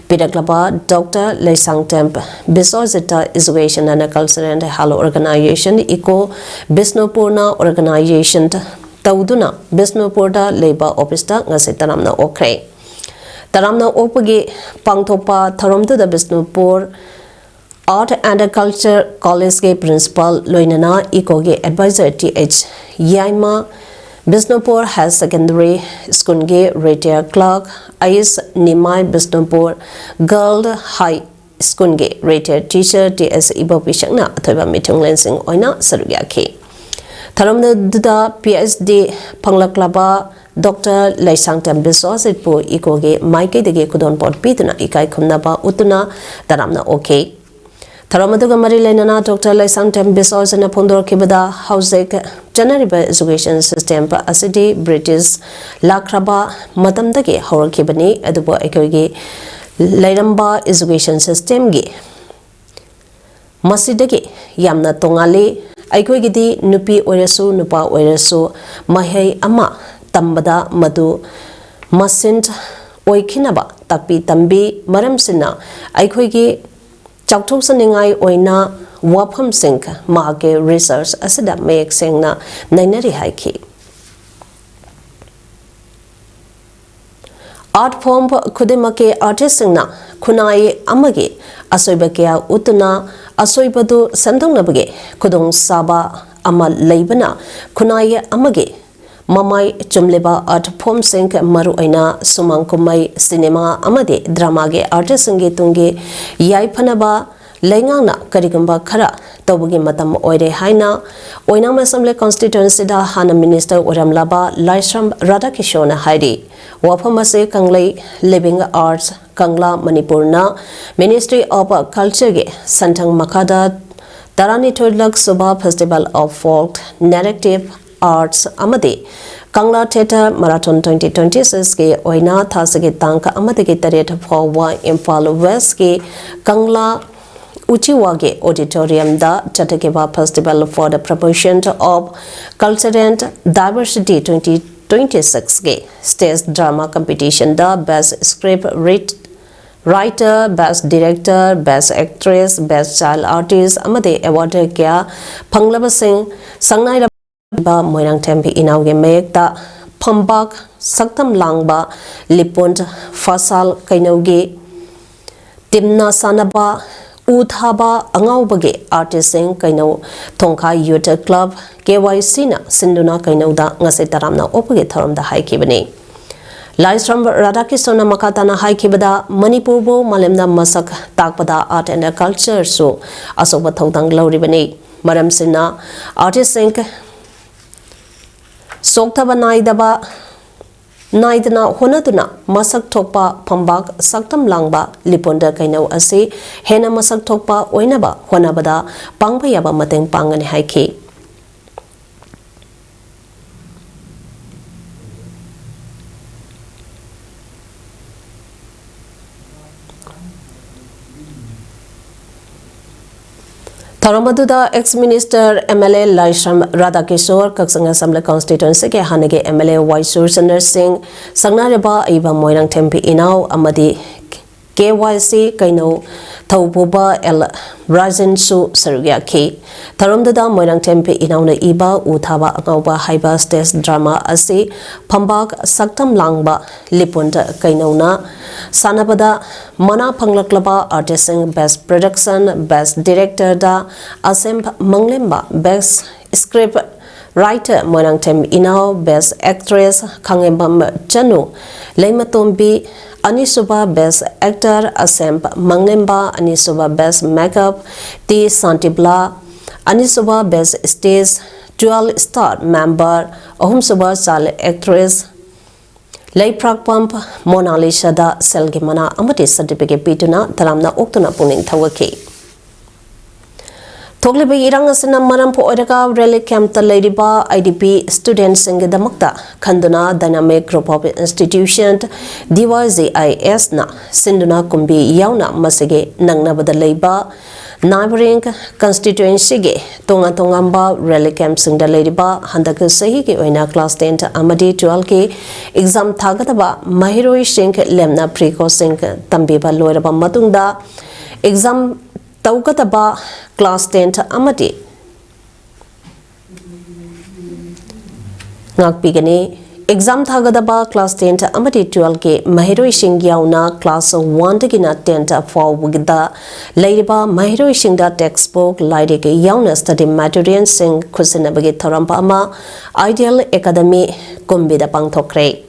ꯄꯤꯔꯛꯂꯕ Doctor ꯂꯩꯁꯥꯡꯊꯦꯝ ꯕꯤꯁ꯭ꯋꯖꯤꯠꯇ Education and Cultural Health Organization, ꯏꯀꯣ ꯕꯤꯁꯅꯨꯄꯨꯔꯅ organization ꯇꯧꯗꯨꯅ ꯕꯤꯁꯅꯨꯄꯨꯔꯗ ꯂꯩꯕ officeꯇ ꯉꯁꯤ ꯇꯔꯥꯝꯅ ꯑꯣꯛꯈ꯭ꯔꯦ꯫ ꯇꯔꯥꯝꯅ ꯑꯣꯛꯄꯒꯤ ꯄꯥꯡꯊꯣꯛꯄ ꯊꯧꯔꯝꯗꯨꯗ Bishnupur Art and Culture Collegeꯀꯤ Principal ꯂꯣꯏꯅꯅ ꯏꯀꯣꯒꯤ Advisor T H ꯌꯥꯏꯃ, Bishnupur Higher Secondary Schoolꯒꯤ Retired Clerk ꯑꯌꯨꯁ ꯅꯤꯃꯥꯏ, Bishnupur Girl High Schoolꯒꯤ Retired Teacher T S ꯏꯕꯣꯕꯤꯁꯛꯅ ꯑꯊꯣꯏꯕ ꯃꯤꯊꯨꯡꯂꯦꯟꯁꯤꯡ ꯑꯣꯏꯅ ꯁꯔꯨꯛ ꯌꯥꯈꯤ꯫ ꯊꯧꯔꯝꯗꯨꯗ P H D ꯐꯪꯂꯛꯂꯕ ꯗꯣꯛꯇꯔ ꯂꯩꯁꯥꯡꯊꯦꯝ ꯕꯤꯁ꯭ꯋꯖꯤꯠꯄꯨ ꯏꯀꯣꯒꯤ ꯃꯥꯏꯀꯩꯗꯒꯤ ꯈꯨꯗꯣꯜꯄꯣꯠ ꯄꯤꯗꯨꯅ ꯏꯀꯥꯏ ꯈꯨꯝꯅꯕ ꯎꯠꯇꯨꯅ ꯇꯔꯥꯝꯅ ꯑꯣꯛꯈꯤ꯫ ꯊꯧꯔꯝ ꯑꯗꯨꯒ ꯃꯔꯤ ꯂꯩꯅꯅ ꯗꯣꯛꯇꯔ ꯂꯩꯁꯥꯡꯊꯦꯝ ꯕꯤꯁ꯭ꯋꯖꯤꯠꯅ ꯐꯣꯡꯗꯣꯔꯛꯈꯤꯕꯗ, ꯍꯧꯖꯤꯛ ꯆꯠꯅꯔꯤꯕ education system ꯑꯁꯤꯗꯤ ꯕ꯭ꯔꯤꯇꯤꯁ ꯂꯥꯛꯈ꯭ꯔꯕ ꯃꯇꯝꯗꯒꯤ ꯍꯧꯔꯛꯈꯤꯕꯅꯤ, ꯑꯗꯨꯕꯨ ꯑꯩꯈꯣꯏꯒꯤ ꯂꯩꯔꯝꯕ education systemꯒꯤ ꯃꯁꯤꯗꯒꯤ ꯌꯥꯝꯅ ꯇꯣꯉꯥꯜꯂꯤ꯫ ꯑꯩꯈꯣꯏꯒꯤꯗꯤ ꯅꯨꯄꯤ ꯑꯣꯏꯔꯁꯨ ꯅꯨꯄꯥ ꯑꯣꯏꯔꯁꯨ ꯃꯍꯩ ꯑꯃ ꯇꯝꯕꯗ ꯃꯗꯨ ꯃꯁꯤꯟ ꯑꯣꯏꯈꯤꯅꯕ ꯇꯥꯛꯄꯤ ꯇꯝꯕꯤ꯫ ꯃꯔꯝꯁꯤꯅ ꯑꯩꯈꯣꯏꯒꯤ ꯆꯥꯎꯊꯣꯛꯆꯅꯤꯡꯉꯥꯏ ꯑꯣꯏꯅ ꯋꯥꯐꯝꯁꯤꯡ ꯃꯍꯥꯛꯀꯤ research ꯑꯁꯤꯗ ꯃꯌꯦꯛ ꯁꯦꯡꯅ ꯅꯩꯅꯔꯤ ꯍꯥꯏꯈꯤ꯫ Art form ꯈꯨꯗꯤꯡꯃꯛꯀꯤ artistꯁꯤꯡꯅ ꯈꯨꯟꯅꯥꯏ ꯑꯃꯒꯤ ꯑꯁꯣꯏꯕ ꯀꯌꯥ ꯎꯠꯇꯨꯅ ꯑꯁꯣꯏꯕꯗꯨ ꯁꯦꯝꯗꯣꯛꯅꯕꯒꯤ ꯈꯨꯗꯣꯡꯆꯥꯕ ꯑꯃ ꯂꯩꯕꯅ ꯈꯨꯟꯅꯥꯏ ꯑꯃꯒꯤ ꯃꯃꯥꯏ ꯆꯨꯝꯂꯤꯕ art formꯁꯤꯡ, ꯃꯔꯨꯑꯣꯏꯅ ꯁꯨꯃꯥꯡ ꯀꯨꯝꯍꯩ, ꯁꯤꯅꯦꯃꯥ ꯑꯃꯗꯤ dramaꯒꯤ artistꯁꯤꯡꯒꯤ ꯇꯨꯡꯒꯤ ꯌꯥꯏꯐꯅꯕ ꯂꯩꯉꯥꯛꯅ ꯀꯔꯤꯒꯨꯝꯕ ꯈꯔ ꯇꯧꯕꯒꯤ ꯃꯇꯝ ꯑꯣꯏꯔꯦ ꯍꯥꯏꯅ ꯑꯣꯏꯅꯥꯝ Assembly Constituencyꯗ ꯍꯥꯟꯅ minister ꯑꯣꯏꯔꯝꯂꯕ ꯂꯥꯏꯁ꯭ꯔꯝ ꯔꯥꯙꯥꯀꯤꯁꯣꯟꯅ ꯍꯥꯏꯔꯤ꯫ ꯋꯥꯐꯝ ꯑꯁꯤ ꯀꯪꯂꯩ Living Arts ꯀꯪꯂꯥ ꯃꯅꯤꯄꯨꯔꯅ Ministry of Cultureꯒꯤ ꯁꯟꯊꯪ ꯃꯈꯥꯗ ꯇꯔꯥꯅꯤꯊꯣꯏ ꯂꯛ ꯁꯨꯕ Festival of Folk Narrative Arts ꯑꯃꯗꯤ Kangla Theatre Marathon twenty twenty sixꯀꯤ ꯑꯣꯏꯅ ꯊꯥꯁꯤꯒꯤ ꯇꯥꯡ ꯑꯃꯗꯒꯤ ꯇꯔꯦꯠ ꯐꯥꯎꯕ ꯏꯝꯐꯥꯜ Westꯀꯤ ꯀꯪꯂꯥ ꯎꯆꯤꯋꯥꯒꯤ auditoriumꯗ ꯆꯠꯊꯈꯤꯕ Festival for the Promotion of Culture and Diversity twenty twenty sixꯀꯤ stage drama competitionꯗ best script read writer, best director, best actress, best child artist ꯑꯃꯗꯤ award ꯀꯌꯥ ꯐꯪꯂꯕꯁꯤꯡ ꯁꯪꯅꯥꯏꯔꯕ ꯃꯣꯏꯔꯥꯡꯊꯦꯝ ꯏꯅꯥꯎꯒꯤ ꯃꯌꯦꯛꯇ ꯐꯝꯕꯥꯛ ꯁꯛꯇꯝ ꯂꯥꯡꯕ ꯂꯤꯄꯣꯟ ꯐꯥꯁꯥꯜ ꯀꯩꯅꯧꯒꯤ ꯇꯤꯝꯅ ꯁꯥꯟꯅꯕ ꯎ ꯊꯥꯕ ꯑꯉꯥꯎꯕꯒꯤ artistꯁꯤꯡ ꯀꯩꯅꯧ ꯊꯣꯡꯈꯥ Youth Club, KYCꯅ ꯁꯤꯟꯗꯨꯅ ꯀꯩꯅꯧꯗ ꯉꯁꯤ ꯇꯔꯥꯝꯅ ꯑꯣꯛꯄꯒꯤ ꯊꯧꯔꯝꯗ ꯍꯥꯏꯈꯤꯕꯅꯤ꯫ ꯂꯥꯏꯁ꯭ꯔꯝ ꯔꯥꯙꯥꯀꯤꯁꯟꯅ ꯃꯈꯥ ꯇꯥꯅ ꯍꯥꯏꯈꯤꯕꯗ, ꯃꯅꯤꯄꯨꯔꯕꯨ ꯃꯥꯂꯦꯝꯗ ꯃꯁꯛ ꯇꯥꯛꯄꯗ art and cultureꯁꯨ ꯑꯆꯧꯕ ꯊꯧꯗꯥꯡ ꯂꯧꯔꯤꯕꯅꯤ꯫ ꯃꯔꯝꯁꯤꯅ artistꯁꯤꯡ ꯆꯣꯛꯊꯕ ꯅꯥꯏꯗꯕ ꯅꯥꯏꯗꯅ ꯍꯣꯠꯅꯗꯨꯅ ꯃꯁꯛ ꯊꯣꯛꯄ ꯐꯝꯕꯥꯛ ꯁꯛꯇꯝ ꯂꯥꯡꯕ ꯂꯤꯄꯨꯟꯗ ꯀꯩꯅꯧ ꯑꯁꯤ ꯍꯦꯟꯅ ꯃꯁꯛ ꯊꯣꯛꯄ ꯑꯣꯏꯅꯕ ꯍꯣꯠꯅꯕꯗ ꯄꯥꯡꯕ ꯌꯥꯕ ꯃꯇꯦꯡ ꯄꯥꯡꯒꯅꯤ ꯍꯥꯏꯈꯤ꯫ ꯊꯧꯔꯝ ꯑꯗꯨꯗ ex minister, M L A Laishram ꯔꯥꯙꯥꯀꯤꯁꯣꯔ, Kakching Assembly constituency ꯒꯤ ꯍꯥꯟꯅꯒꯤ M L A ꯋꯥꯏ ꯁꯨꯔꯆꯟꯗ꯭ꯔ ꯁꯤꯡ, ꯁꯛꯅꯥꯏꯔꯕ ꯑꯏꯕ ꯃꯣꯏꯔꯥꯡꯊꯦꯝ ꯄꯤ ꯏꯅꯥꯎ ꯑꯃꯗꯤ K Y C ꯀꯩꯅꯧ ꯊꯧꯄꯨꯕ ꯑꯦꯜ ꯔꯥꯖꯦꯟꯁꯨ ꯁꯔꯨꯛ ꯌꯥꯈꯤ꯫ ꯊꯧꯔꯝꯗꯨꯗ ꯃꯣꯏꯔꯥꯡꯊꯦꯝ ꯄꯤ ꯏꯅꯥꯎꯅ ꯏꯕ ꯎ ꯊꯥꯕ ꯑꯉꯥꯎꯕ ꯍꯥꯏꯕ stage drama ꯑꯁꯤ ꯐꯝꯕꯥꯛ ꯁꯛꯇꯝ ꯂꯥꯡꯕ ꯂꯤꯄꯨꯟꯗ ꯀꯩꯅꯧꯅ ꯁꯥꯟꯅꯕꯗ ꯃꯅꯥ ꯐꯪꯂꯛꯂꯕ artist ꯁꯤꯡ best production, best director ꯗ ꯑꯁꯦꯝ ꯃꯪꯂꯦꯝꯕ, best script writer ꯃꯣꯏꯔꯥꯡꯊꯦꯝ ꯏꯅꯥꯎ, best actress ꯈꯥꯉꯦꯝꯕꯝ ꯆꯅꯨ, ꯂꯩꯃꯇꯣꯝꯕꯤ, ꯑꯅꯤꯁꯨꯕ best actor ꯑꯁꯦꯝ ꯃꯪꯂꯦꯝꯕ, ꯑꯅꯤꯁꯨꯕ best makeup ꯇꯤ ꯁꯥꯟꯇꯤꯕꯂꯥ, ꯑꯅꯤꯁꯨꯕ best stage twelve star member, ꯑꯍꯨꯝꯁꯨꯕ child actress ꯂꯩꯄ꯭ꯔꯥꯛꯄꯝ ꯃꯣꯅꯥꯂꯤꯁꯥꯗ ꯁꯦꯜꯒꯤ ꯃꯅꯥ ꯑꯃꯗꯤ certificate ꯄꯤꯗꯨꯅ ꯇꯔꯥꯝꯅ ꯑꯣꯛꯇꯨꯅ ꯄꯨꯛꯅꯤꯡ ꯊꯧꯒꯠꯈꯤ꯫ ꯊꯣꯛꯂꯤꯕ ꯏꯔꯥꯡ ꯑꯁꯤꯅ ꯃꯔꯝ ꯑꯣꯏꯔꯒ relief camp ꯇ ꯂꯩꯔꯤꯕ I D P student ꯁꯤꯡꯒꯤꯗꯃꯛꯇ ꯈꯟꯗꯨꯅ Dynamic Group of Institution, D Y G I S ꯅ ꯁꯤꯟꯗꯨꯅ ꯀꯨꯝꯕꯤ ꯌꯥꯎꯅ ꯃꯁꯤꯒꯤ ꯅꯛꯅꯕꯗ ꯂꯩꯕ neighbouring constituency ꯒꯤ ꯇꯣꯉꯥꯟ ꯇꯣꯉꯥꯟꯕ relief camp ꯁꯤꯡꯗ ꯂꯩꯔꯤꯕ ꯍꯟꯗꯛ ꯆꯍꯤꯒꯤ ꯑꯣꯏꯅ class ten ꯑꯃꯗꯤ twelve ꯀꯤ exam ꯊꯥꯒꯗꯕ ꯃꯍꯩꯔꯣꯏꯁꯤꯡ ꯂꯦꯝꯅ free coaching ꯇꯝꯕꯤꯕ ꯂꯣꯏꯔꯕ ꯃꯇꯨꯡꯗ exam ꯇꯧꯒꯗꯕ class ten ꯑꯃꯗꯤ ꯉꯥꯛꯄꯤꯒꯅꯤ꯫ Exam ꯊꯥꯒꯗꯕ class ten ꯑꯃꯗꯤ twelve ꯀꯤ ꯃꯍꯩꯔꯣꯏꯁꯤꯡ ꯌꯥꯎꯅ class one ꯗꯒꯤꯅ ten ꯐꯥꯎꯕꯗ ꯂꯩꯔꯤꯕ ꯃꯍꯩꯔꯣꯏꯁꯤꯡꯗ textbook, ꯂꯥꯏꯔꯤꯛ ꯌꯥꯎꯅ study material ꯁꯤꯡ ꯈꯨꯠꯁꯤꯟꯅꯕꯒꯤ ꯊꯧꯔꯝ ꯑꯃ Ideal Academy ꯀꯨꯝꯕꯤꯗ ꯄꯥꯡꯊꯣꯛꯈ꯭ꯔꯦ꯫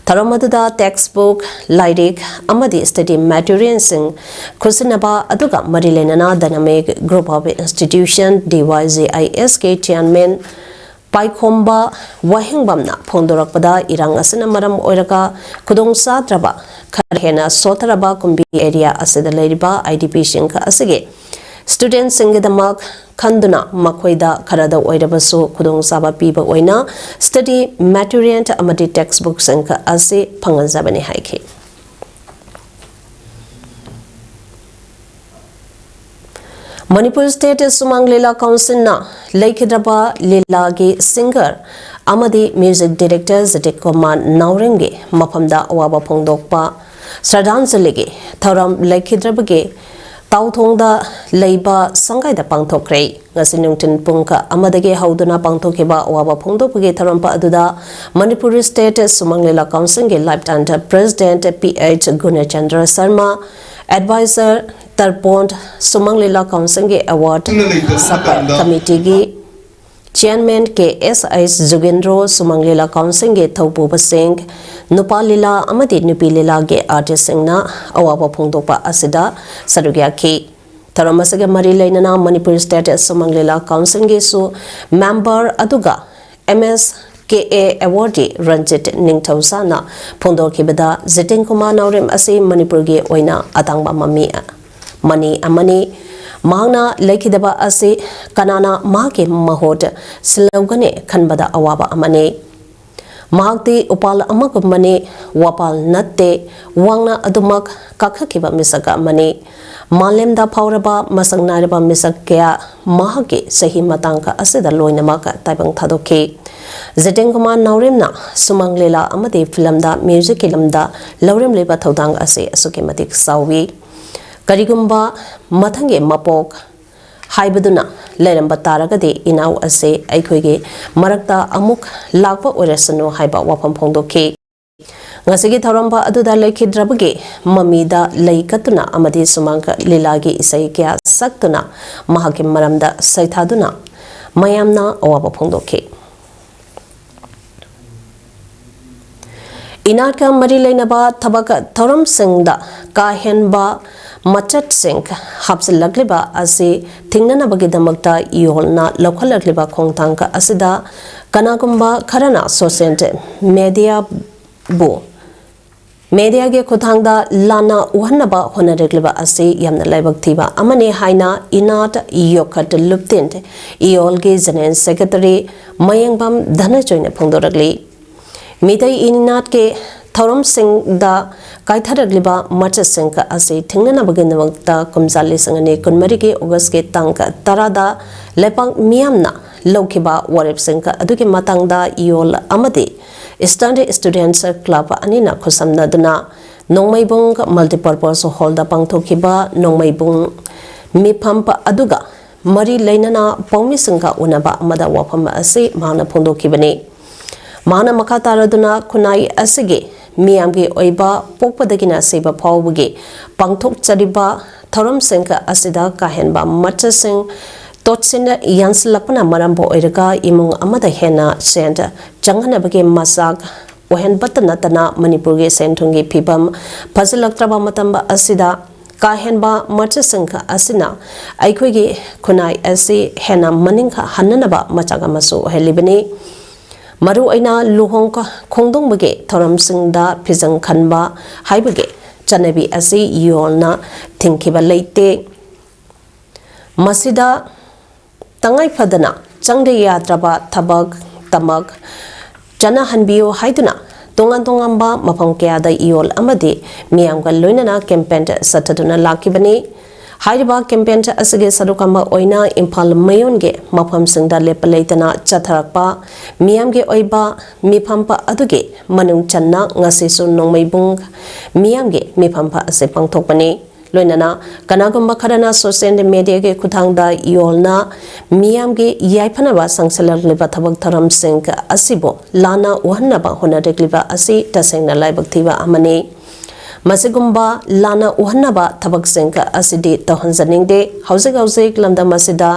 ꯊꯧꯔꯝ ꯑꯗꯨꯗ textbook, ꯂꯥꯏꯔꯤꯛ ꯑꯃꯗꯤ study material ꯁꯤꯡ ꯈꯨꯠꯁꯤꯟꯅꯕ ꯑꯗꯨꯒ ꯃꯔꯤ ꯂꯩꯅꯅ Dynamic Group of Institution, D Y G I S ꯀꯤ chairman ꯄꯥꯏꯈꯣꯝꯕ ꯋꯥꯍꯦꯡꯕꯝꯅ ꯐꯣꯡꯗꯣꯔꯛꯄꯗ, ꯏꯔꯥꯡ ꯑꯁꯤꯅ ꯃꯔꯝ ꯑꯣꯏꯔꯒ ꯈꯨꯗꯣꯡꯆꯥꯗ꯭ꯔꯕ ꯈꯔ ꯍꯦꯟꯅ ꯁꯣꯠꯊꯔꯕ ꯀꯨꯝꯕꯤ ꯑꯦꯔꯤꯌꯥ ꯑꯁꯤꯗ ꯂꯩꯔꯤꯕ IDPꯁꯤꯡ ꯑꯁꯤꯒꯤ ꯁ꯭ꯇꯨꯗꯦꯟꯠꯁꯤꯡꯒꯤꯗꯃꯛ ꯈꯟꯗꯨꯅ ꯃꯈꯣꯏꯗ ꯈꯔꯗ ꯑꯣꯏꯔꯕꯁꯨ ꯈꯨꯗꯣꯡꯆꯥꯕ ꯄꯤꯕ ꯑꯣꯏꯅ ꯁ꯭ꯇꯗꯤ ꯃꯦꯇꯤꯔꯤꯌꯦꯜ ꯑꯃꯗꯤ ꯇꯦꯛꯁꯕꯨꯛꯁꯤꯡ ꯑꯁꯤ ꯐꯪꯍꯟꯖꯕꯅꯤ ꯍꯥꯏꯈꯤ꯫ ꯃꯅꯤꯄꯨꯔ ꯁ꯭ꯇꯦꯠ ꯁꯨꯃꯥꯡ ꯂꯤꯂꯥ ꯀꯥꯎꯟꯁꯤꯜꯅ ꯂꯩꯈꯤꯗ꯭ꯔꯕ ꯂꯤꯂꯥꯒꯤ ꯁꯤꯡꯒꯔ ꯑꯃꯗꯤ ꯃ꯭ꯌꯨꯖꯤꯛ ꯗꯤꯔꯦꯛꯇꯔ ꯖꯤꯇꯦꯟ ꯀꯨꯃꯥꯔ ꯅꯥꯎꯔꯦꯝꯒꯤ ꯃꯐꯝꯗ ꯑꯋꯥꯕ ꯐꯣꯡꯗꯣꯛꯄ ꯁ꯭ꯔꯗꯥꯟꯖꯂꯤꯒꯤ ꯊꯧꯔꯝ ꯂꯩꯈꯤꯗ꯭ꯔꯕꯒꯤ ꯇꯥꯎꯊꯣꯡꯗ ꯂꯩꯕ ꯁꯪꯒꯥꯏꯗ ꯄꯥꯡꯊꯣꯛꯈ꯭ꯔꯦ꯫ ꯉꯁꯤ ꯅꯨꯡꯊꯤꯜ ꯄꯨꯡ ꯑꯃꯗꯒꯤ ꯍꯧꯗꯨꯅ ꯄꯥꯡꯊꯣꯛꯈꯤꯕ ꯑꯋꯥꯕ ꯐꯣꯡꯗꯣꯛꯄꯒꯤ ꯊꯧꯔꯝ ꯑꯗꯨꯗ ꯃꯅꯤꯄꯨꯔ ꯁ꯭ꯇꯦꯠ ꯁꯨꯃꯥꯡ ꯂꯤꯂꯥ ꯀꯥꯎꯟꯁꯤꯜꯒꯤ lifetime president P H Gunachandra Sharma, adviser ꯇꯔꯄꯣꯟ, ꯁꯨꯃꯥꯡ ꯂꯤꯂꯥ ꯀꯥꯎꯟꯁꯤꯜꯒꯤ ꯑꯦꯋꯥꯔꯗ ꯁꯕ ꯀꯃꯤꯇꯤꯒꯤ chairman K S H Jugendro, Sumang Lila ꯀꯥꯎꯟꯁꯤꯜꯒꯤ ꯊꯧꯄꯨꯕꯁꯤꯡ, ꯅꯨꯄꯥ ꯂꯤꯂꯥ ꯑꯃꯗꯤ ꯅꯨꯄꯤ ꯂꯤꯂꯥꯒꯤ ꯑꯥꯔꯇꯤꯁꯁꯤꯡꯅ ꯑꯋꯥꯕ ꯐꯣꯡꯗꯣꯛꯄ ꯑꯁꯤꯗ ꯁꯔꯨꯛ ꯌꯥꯈꯤ꯫ ꯊꯧꯔꯝ ꯑꯁꯤꯒ ꯃꯔꯤ ꯂꯩꯅꯅ ꯃꯅꯤꯄꯨꯔ ꯁ꯭ꯇꯦꯠ ꯁꯨꯃꯥꯡ ꯂꯤꯂꯥ ꯀꯥꯎꯟꯁꯤꯜꯒꯤꯁꯨ ꯃꯦꯝꯕꯔ ꯑꯗꯨꯒ M S K A ꯑꯦꯋꯥꯔꯗꯤ Ranjit ꯅꯤꯡꯊꯧꯖꯥꯅ ꯐꯣꯡꯗꯣꯛꯈꯤꯕꯗ, Jiten Kumar ꯅꯥꯎꯔꯦꯝ ꯑꯁꯤ ꯃꯅꯤꯄꯨꯔꯒꯤ ꯑꯣꯏꯅ ꯑꯇꯥꯡꯕ ꯃꯃꯤ, ꯃꯅꯤ ꯑꯃꯅꯤ꯫ ꯃꯍꯥꯛꯅ ꯂꯩꯈꯤꯗꯕ ꯑꯁꯤ ꯀꯅꯥꯅ ꯃꯍꯥꯛꯀꯤ ꯃꯍꯨꯠ ꯁꯤꯜꯍꯧꯒꯅꯤ ꯈꯟꯕꯗ ꯑꯋꯥꯕ ꯑꯃꯅꯤ꯫ ꯃꯍꯥꯛꯇꯤ ꯎꯄꯥꯜ ꯑꯃꯒꯨꯝꯕꯅꯤ, ꯋꯥꯄꯥꯜ ꯅꯠꯇꯦ, ꯋꯥꯡꯅ ꯑꯗꯨꯃꯛ ꯀꯥꯈꯠꯈꯤꯕ ꯃꯤꯁꯛ ꯑꯃꯅꯤ꯫ ꯃꯥꯂꯦꯝꯗ ꯐꯥꯎꯔꯕ ꯃꯁꯛ ꯅꯥꯏꯔꯕ ꯃꯤꯁꯛ ꯀꯌꯥ ꯃꯍꯥꯛꯀꯤ ꯆꯍꯤ ꯃꯇꯥꯡ ꯑꯁꯤꯗ ꯂꯣꯏꯅꯃꯛ ꯇꯥꯏꯕꯪ ꯊꯥꯗꯣꯛꯈꯤ꯫ ꯖꯤꯇꯦꯟ ꯀꯨꯃꯥꯔ ꯅꯥꯎꯔꯦꯝꯅ ꯁꯨꯃꯥꯡ ꯂꯤꯂꯥ ꯑꯃꯗꯤ ꯐꯤꯂꯝꯗ ꯃ꯭ꯌꯨꯖꯤꯛꯀꯤ ꯂꯝꯗ ꯂꯧꯔꯝꯂꯤꯕ ꯊꯧꯗꯥꯡ ꯑꯁꯤ ꯑꯁꯨꯛꯀꯤ ꯃꯇꯤꯛ ꯆꯥꯎꯏ꯫ ꯀꯔꯤꯒꯨꯝꯕ ꯃꯊꯪꯒꯤ ꯃꯄꯣꯛ ꯍꯥꯏꯕꯗꯨꯅ ꯂꯩꯔꯝꯕ ꯇꯥꯔꯒꯗꯤ, ꯏꯅꯥꯎ ꯑꯁꯤ ꯑꯩꯈꯣꯏꯒꯤ ꯃꯔꯛꯇ ꯑꯃꯨꯛ ꯂꯥꯛꯄ ꯑꯣꯏꯔꯁꯅꯨ ꯍꯥꯏꯕ ꯋꯥꯐꯝ ꯐꯣꯡꯗꯣꯛꯈꯤ꯫ ꯉꯁꯤꯒꯤ ꯊꯧꯔꯝ ꯑꯗꯨꯗ ꯂꯩꯈꯤꯗ꯭ꯔꯕꯒꯤ ꯃꯃꯤꯗ ꯂꯩ ꯀꯠꯇꯨꯅ ꯑꯃꯗꯤ ꯁꯨꯃꯥꯡ ꯂꯤꯂꯥꯒꯤ ꯏꯁꯩ ꯀꯌꯥ ꯁꯛꯇꯨꯅ ꯃꯍꯥꯛꯀꯤ ꯃꯔꯝꯗ ꯁꯩꯊꯥꯗꯨꯅ ꯃꯌꯥꯝꯅ ꯑꯋꯥꯕ ꯐꯣꯡꯗꯣꯛꯈꯤ꯫ ꯏꯅꯥꯠꯀ ꯃꯔꯤ ꯂꯩꯅꯕ ꯊꯕꯛ ꯊꯧꯔꯝꯁꯤꯡꯗ ꯀꯥ ꯍꯦꯟꯕ ꯃꯆꯠꯁꯤꯡ ꯍꯥꯞꯆꯤꯜꯂꯛꯂꯤꯕ ꯑꯁꯤ ꯊꯤꯡꯅꯅꯕꯒꯤꯗꯃꯛꯇ ꯏꯌꯣꯜꯅ ꯂꯧꯈꯠꯂꯛꯂꯤꯕ ꯈꯣꯡꯊꯥꯡ ꯑꯁꯤꯗ ꯀꯅꯥꯒꯨꯝꯕ ꯈꯔꯅ social mediaꯕꯨ mediaꯒꯤ ꯈꯨꯠꯊꯥꯡꯗ ꯂꯥꯟꯅ ꯎꯍꯟꯅꯕ ꯍꯣꯠꯅꯔꯛꯂꯤꯕ ꯑꯁꯤ ꯌꯥꯝꯅ ꯂꯥꯏꯕꯛ ꯊꯤꯕ ꯑꯃꯅꯤ ꯍꯥꯏꯅ ꯏꯅꯥꯠ ꯌꯣꯛꯈꯠ ꯂꯨꯞꯇꯤꯟ ꯏꯌꯣꯜꯒꯤ General Secretary ꯃꯌꯦꯡꯕꯝ ꯙꯅꯖꯣꯏꯅ ꯐꯣꯡꯗꯣꯔꯛꯂꯤ꯫ ꯃꯤꯇꯩ ꯏꯅꯥꯠꯀꯤ ꯊꯧꯔꯝꯁꯤꯡꯗ ꯀꯥꯏꯊꯔꯛꯂꯤꯕ ꯃꯆꯠꯁꯤꯡ ꯑꯁꯤ ꯊꯤꯡꯅꯅꯕꯒꯤꯗꯃꯛꯇ ꯀꯨꯝꯖꯥ ꯂꯤꯁꯤꯡ ꯑꯅꯤ ꯀꯨꯟꯃꯔꯤꯒꯤ Augustꯀꯤ ꯇꯥꯡ ꯇꯔꯥꯗ ꯂꯩꯄꯥꯛ ꯃꯤꯌꯥꯝꯅ ꯂꯧꯈꯤꯕ ꯋꯥꯔꯦꯞꯁꯤꯡ ꯑꯗꯨꯒꯤ ꯃꯇꯥꯡꯗ ꯏꯌꯣꯜ ꯑꯃꯗꯤ Eastern Students Club ꯑꯅꯤꯅ ꯈꯨꯠꯁꯝꯅꯗꯨꯅ ꯅꯣꯡꯃꯩꯕꯨꯡ Multipurpose Hallꯗ ꯄꯥꯡꯊꯣꯛꯈꯤꯕ ꯅꯣꯡꯃꯩꯕꯨꯡ ꯃꯤꯐꯝ ꯑꯗꯨꯒ ꯃꯔꯤ ꯂꯩꯅꯅ ꯄꯥꯎꯃꯤꯁꯤꯡꯒ ꯎꯅꯕ ꯑꯃꯗ ꯋꯥꯐꯝ ꯑꯁꯤ ꯃꯍꯥꯛꯅ ꯐꯣꯡꯗꯣꯛꯈꯤꯕꯅꯤ꯫ ꯃꯍꯥꯛꯅ ꯃꯈꯥ ꯇꯥꯔꯗꯨꯅ ꯈꯨꯟꯅꯥꯏ ꯑꯁꯤꯒꯤ ꯃꯤꯌꯥꯝꯒꯤ ꯑꯣꯏꯕ ꯄꯣꯛꯄꯗꯒꯤꯅ ꯁꯤꯕ ꯐꯥꯎꯕꯒꯤ ꯄꯥꯡꯊꯣꯛꯆꯔꯤꯕ ꯊꯧꯔꯝꯁꯤꯡ ꯑꯁꯤꯗ ꯀꯥ ꯍꯦꯟꯕ ꯃꯆꯠꯁꯤꯡ ꯇꯣꯠꯁꯤꯟ ꯌꯥꯟꯁꯤꯜꯂꯛꯄꯅ ꯃꯔꯝ ꯑꯣꯏꯔꯒ ꯏꯃꯨꯡ ꯑꯃꯗ ꯍꯦꯟꯅ ꯁꯦꯟ ꯆꯪꯍꯟꯅꯕꯒꯤ ꯃꯆꯥꯛ ꯑꯣꯏꯍꯟꯕꯇ ꯅꯠꯇꯅ ꯃꯅꯤꯄꯨꯔꯒꯤ ꯁꯦꯟ ꯊꯨꯝꯒꯤ ꯐꯤꯕꯝ ꯐꯖꯤꯜꯂꯛꯇ꯭ꯔꯕ ꯃꯇꯝ ꯑꯁꯤꯗ ꯀꯥ ꯍꯦꯟꯕ ꯃꯆꯠꯁꯤꯡ ꯑꯁꯤꯅ ꯑꯩꯈꯣꯏꯒꯤ ꯈꯨꯟꯅꯥꯏ ꯑꯁꯤ ꯍꯦꯟꯅ ꯃꯅꯤꯡ ꯍꯟꯅꯅꯕ ꯃꯆꯥꯛ ꯑꯃꯁꯨ ꯑꯣꯏꯍꯜꯂꯤꯕꯅꯤ꯫ ꯃꯔꯨꯑꯣꯏꯅ ꯂꯨꯍꯣꯡ ꯈꯣꯡꯗꯣꯡꯕꯒꯤ ꯊꯧꯔꯝꯁꯤꯡꯗ ꯐꯤꯖꯪ ꯈꯟꯕ ꯍꯥꯏꯕꯒꯤ ꯆꯠꯅꯕꯤ ꯑꯁꯤ ꯌꯣꯜꯅ ꯊꯤꯡꯈꯤꯕ ꯂꯩꯇꯦ꯫ ꯃꯁꯤꯗ ꯇꯉꯥꯏ ꯐꯗꯅ ꯆꯪꯗ ꯌꯥꯗ꯭ꯔꯕ ꯊꯕꯛ ꯇꯃꯛ ꯆꯠꯅꯍꯟꯕꯤꯌꯨ ꯍꯥꯏꯗꯨꯅ ꯇꯣꯉꯥꯟ ꯇꯣꯉꯥꯟꯕ ꯃꯐꯝ ꯀꯌꯥꯗ ꯏꯌꯣꯜ ꯑꯃꯗꯤ ꯃꯤꯌꯥꯝꯒ ꯂꯣꯏꯅꯅ campaign ꯆꯠꯊꯗꯨꯅ ꯂꯥꯛꯈꯤꯕꯅꯤ꯫ ꯍꯥꯏꯔꯤꯕ campaign ꯑꯁꯤꯒꯤ ꯁꯔꯨꯛ ꯑꯃ ꯑꯣꯏꯅ ꯏꯝꯐꯥꯜ ꯃꯌꯣꯟꯒꯤ ꯃꯐꯝꯁꯤꯡꯗ ꯂꯦꯞꯄ ꯂꯩꯇꯅ ꯆꯠꯊꯔꯛꯄ ꯃꯤꯌꯥꯝꯒꯤ ꯑꯣꯏꯕ ꯃꯤꯐꯝ ꯑꯗꯨꯒꯤ ꯃꯅꯨꯡ ꯆꯟꯅ ꯉꯁꯤꯁꯨ ꯅꯣꯡꯃꯩꯕꯨꯡ ꯃꯤꯌꯥꯝꯒꯤ ꯃꯤꯐꯝ ꯑꯁꯤ ꯄꯥꯡꯊꯣꯛꯄꯅꯤ꯫ ꯂꯣꯏꯅꯅ ꯀꯅꯥꯒꯨꯝꯕ ꯈꯔꯅ social mediaꯒꯤ ꯈꯨꯠꯊꯥꯡꯗ ꯌꯣꯜꯅ ꯃꯤꯌꯥꯝꯒꯤ ꯌꯥꯏꯐꯅꯕ ꯆꯪꯁꯤꯜꯂꯛꯂꯤꯕ ꯊꯕꯛ ꯊꯧꯔꯝꯁꯤꯡ ꯑꯁꯤꯕꯨ ꯂꯥꯟꯅ ꯎꯍꯟꯅꯕ ꯍꯣꯠꯅꯔꯛꯂꯤꯕ ꯑꯁꯤ ꯇꯁꯦꯡꯅ ꯂꯥꯏꯕꯛ ꯊꯤꯕ ꯑꯃꯅꯤ꯫ ꯃꯁꯤꯒꯨꯝꯕ ꯂꯥꯟꯅ ꯎꯍꯟꯅꯕ ꯊꯕꯛꯁꯤꯡ ꯑꯁꯤꯗꯤ ꯇꯧꯍꯟꯖꯅꯤꯡꯗꯦ꯫ ꯍꯧꯖꯤꯛ ꯍꯧꯖꯤꯛ ꯂꯝꯗꯝ ꯑꯁꯤꯗ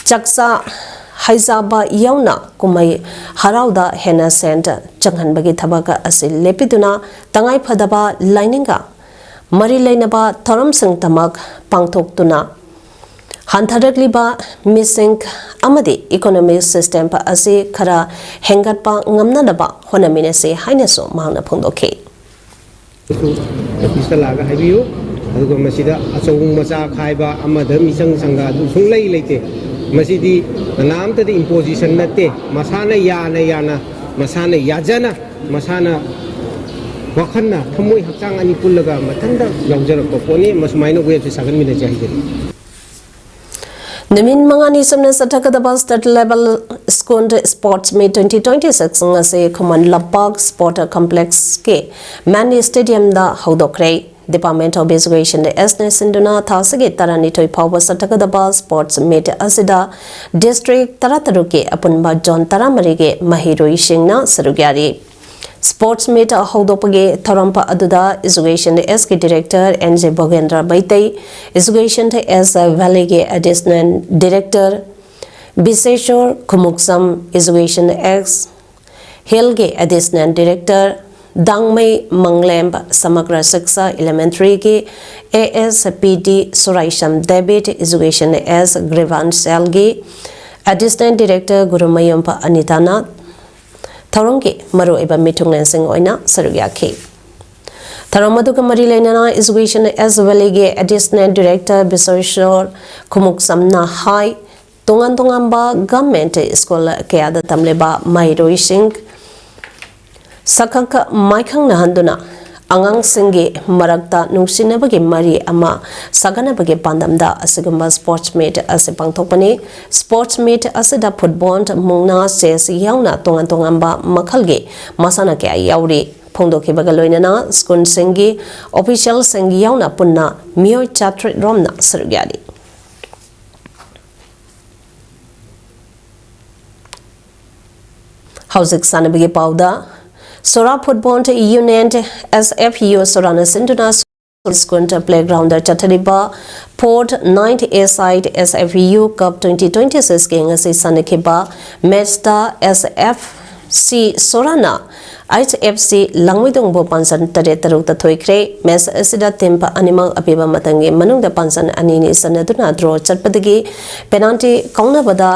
ꯆꯥꯛꯆꯥ ꯍꯩꯖꯥꯕ ꯌꯥꯎꯅ ꯀꯨꯝꯍꯩ ꯍꯔꯥꯎꯗ ꯍꯦꯟꯅ ꯁꯦꯟ ꯆꯪꯍꯟꯕꯒꯤ ꯊꯕꯛ ꯑꯁꯤ ꯂꯦꯞꯄꯤꯗꯨꯅ ꯇꯉꯥꯏ ꯐꯗꯕ ꯂꯥꯏꯅꯤꯡꯒ ꯃꯔꯤ ꯂꯩꯅꯕ ꯊꯧꯔꯝꯁꯤꯡꯗꯃꯛ ꯄꯥꯡꯊꯣꯛꯇꯨꯅ ꯍꯟꯊꯔꯛꯂꯤꯕ ꯃꯤꯁꯤꯡ ꯑꯃꯗꯤ economic system ꯑꯁꯤ ꯈꯔ ꯍꯦꯟꯒꯠꯄ ꯉꯝꯅꯅꯕ ꯍꯣꯠꯅꯃꯤꯟꯅꯁꯤ ꯍꯥꯏꯅꯁꯨ ꯃꯍꯥꯛꯅ ꯐꯣꯡꯗꯣꯛꯈꯤ꯫ ꯑꯣꯐꯤꯁꯇ ꯂꯥꯛꯑꯒ ꯍꯥꯏꯕꯤꯌꯨ꯫ ꯑꯗꯨꯒ ꯃꯁꯤꯗ ꯑꯆꯧꯕ ꯃꯆꯥ ꯈꯥꯏꯕ ꯑꯃꯗ ꯃꯤꯆꯪ ꯆꯪꯕ ꯑꯗꯨ ꯁꯨꯡꯂꯩ ꯂꯩꯇꯦ꯫ ꯃꯁꯤꯗꯤ ꯀꯅꯥꯝꯇꯗ imposition ꯅꯠꯇꯦ꯫ ꯃꯁꯥꯅ ꯌꯥꯅ ꯌꯥꯅ, ꯃꯁꯥꯅ ꯌꯥꯖꯅ, ꯃꯁꯥꯅ ꯋꯥꯈꯜꯅ, ꯊꯃꯣꯏ ꯍꯛꯆꯥꯡ ꯑꯅꯤ ꯄꯨꯜꯂꯒ ꯃꯊꯟꯇ ꯌꯥꯎꯖꯔꯛꯄ ꯄꯣꯠꯅꯤ꯫ ꯃꯁꯨꯃꯥꯏꯅ waveꯁꯦ ꯁꯥꯒꯠꯃꯤꯟꯅꯁꯦ ꯍꯥꯏꯖꯔꯤ꯫ ꯅꯨꯃꯤꯠ ꯃꯉꯥꯅꯤ ꯆꯨꯞꯅ ꯆꯠꯊꯒꯗꯕ state level school sports meet twenty twenty six ꯉꯁꯤ Khuman Lampak sport complexꯀꯤ mini stadiumꯗ ꯍꯧꯗꯣꯛꯈ꯭ꯔꯦ꯫ Department of Education ꯑꯦꯁꯅ ꯁꯤꯟꯗꯨꯅ ꯊꯥ ꯑꯁꯤꯒꯤ ꯇꯔꯥꯅꯤꯊꯣꯏ ꯐꯥꯎꯕ ꯆꯠꯊꯒꯗꯕ sports meet ꯑꯁꯤꯗ district ꯇꯔꯥꯇꯔꯨꯛꯀꯤ ꯑꯄꯨꯟꯕ zone ꯇꯔꯥꯃꯔꯤꯒꯤ ꯃꯍꯩꯔꯣꯏꯁꯤꯡꯅ ꯁꯔꯨꯛ ꯌꯥꯔꯤ꯫ Sports meet ꯍꯧꯗꯣꯛꯄꯒꯤ ꯊꯧꯔꯝ ꯑꯗꯨꯗ Education ꯑꯦꯁꯀꯤ director N J Bhogendra Meitei, Education S Valleyꯒꯤ additional director Bishesor Khumukcham, Education S Hillꯒꯤ additional director ꯗꯥꯡꯃꯩ ꯃꯪꯂꯦꯝ, ꯁꯃꯒ꯭ꯔ ꯁꯤꯛꯁꯥ Elementaryꯒꯤ A S P D Suraisam ꯗꯦꯕꯤꯠ, Education ꯑꯦꯁ ꯒ꯭ꯔꯤꯚꯥꯟꯁꯦꯜꯒꯤ additional director ꯒꯨꯔꯨꯃꯌꯨꯝ ꯑꯅꯤꯇꯥꯅ ꯊꯧꯔꯝꯒꯤ ꯃꯔꯨꯑꯣꯏꯕ ꯃꯤꯊꯨꯡꯂꯦꯟꯁꯤꯡ ꯑꯣꯏꯅ ꯁꯔꯨꯛ ꯌꯥꯈꯤ꯫ ꯊꯧꯔꯝ ꯑꯗꯨꯒ ꯃꯔꯤ ꯂꯩꯅꯅ Education ꯑꯦꯁ Valleyꯒꯤ additional director ꯕꯤꯁꯣꯏꯁꯣꯔ ꯈꯨꯃꯨꯛꯆꯝꯅ ꯍꯥꯏ, ꯇꯣꯉꯥꯟ ꯇꯣꯉꯥꯟꯕ government school ꯀꯌꯥꯗ ꯇꯝꯂꯤꯕ ꯃꯍꯩꯔꯣꯏꯁꯤꯡ ꯁꯛꯈꯪ ꯃꯥꯏꯈꯪꯅꯍꯟꯗꯨꯅ ꯑꯉꯥꯡꯁꯤꯡꯒꯤ ꯃꯔꯛꯇ ꯅꯨꯡꯁꯤꯅꯕꯒꯤ ꯃꯔꯤ ꯑꯃ ꯁꯥꯒꯠꯅꯕꯒꯤ ꯄꯥꯟꯗꯝꯗ ꯑꯁꯤꯒꯨꯝꯕ sports meet ꯑꯁꯤ ꯄꯥꯡꯊꯣꯛꯄꯅꯤ꯫ Sports meet ꯑꯁꯤꯗ football, ꯃꯨꯛꯅꯥ, chess ꯌꯥꯎꯅ ꯇꯣꯉꯥꯟ ꯇꯣꯉꯥꯟꯕ ꯃꯈꯜꯒꯤ ꯃꯁꯥꯟꯅ ꯀꯌꯥ ꯌꯥꯎꯔꯤ꯫ ꯐꯣꯡꯗꯣꯛꯈꯤꯕꯒ ꯂꯣꯏꯅꯅ schoolꯁꯤꯡꯒꯤ officialꯁꯤꯡ ꯌꯥꯎꯅ ꯄꯨꯟꯅ ꯃꯤꯑꯣꯏ ꯆꯥꯇ꯭ꯔꯦꯠ ꯔꯣꯝꯅ ꯁꯔꯨꯛ ꯌꯥꯔꯤ꯫ ꯍꯧꯖꯤꯛ ꯁꯥꯟꯅꯕꯒꯤ ꯄꯥꯎꯗ, ꯁꯣꯔꯥ Football Union, S F U, ꯁꯣꯔꯥꯅ ꯁꯤꯟꯗꯨꯅ school playgroundꯗ ꯆꯠꯊꯔꯤꯕ fourth ninth A side S F U Cup twenty twenty sixꯀꯤ ꯉꯁꯤ ꯁꯥꯟꯅꯈꯤꯕ matchꯇ S F C ꯁꯣꯔꯥꯅ ꯑꯩꯆ ꯑꯦꯐ ꯁꯤ ꯂꯥꯡꯃꯩꯗꯣꯡꯕꯨ ꯄꯥꯟꯖꯟ ꯇꯔꯦꯠ ꯇꯔꯨꯛꯇ ꯊꯣꯏꯈ꯭ꯔꯦ꯫ ꯃꯦꯆ ꯑꯁꯤꯗ ꯇꯤꯝ ꯑꯅꯤꯃꯛ ꯑꯄꯤꯕ ꯃꯇꯝꯒꯤ ꯃꯅꯨꯡꯗ ꯄꯥꯟꯖꯟ ꯑꯅꯤꯅꯤ ꯆꯟꯅꯗꯨꯅ ꯗ꯭ꯔꯣ ꯆꯠꯄꯗꯒꯤ ꯄꯦꯅꯥꯜꯇꯤ ꯀꯥꯎꯅꯕꯗ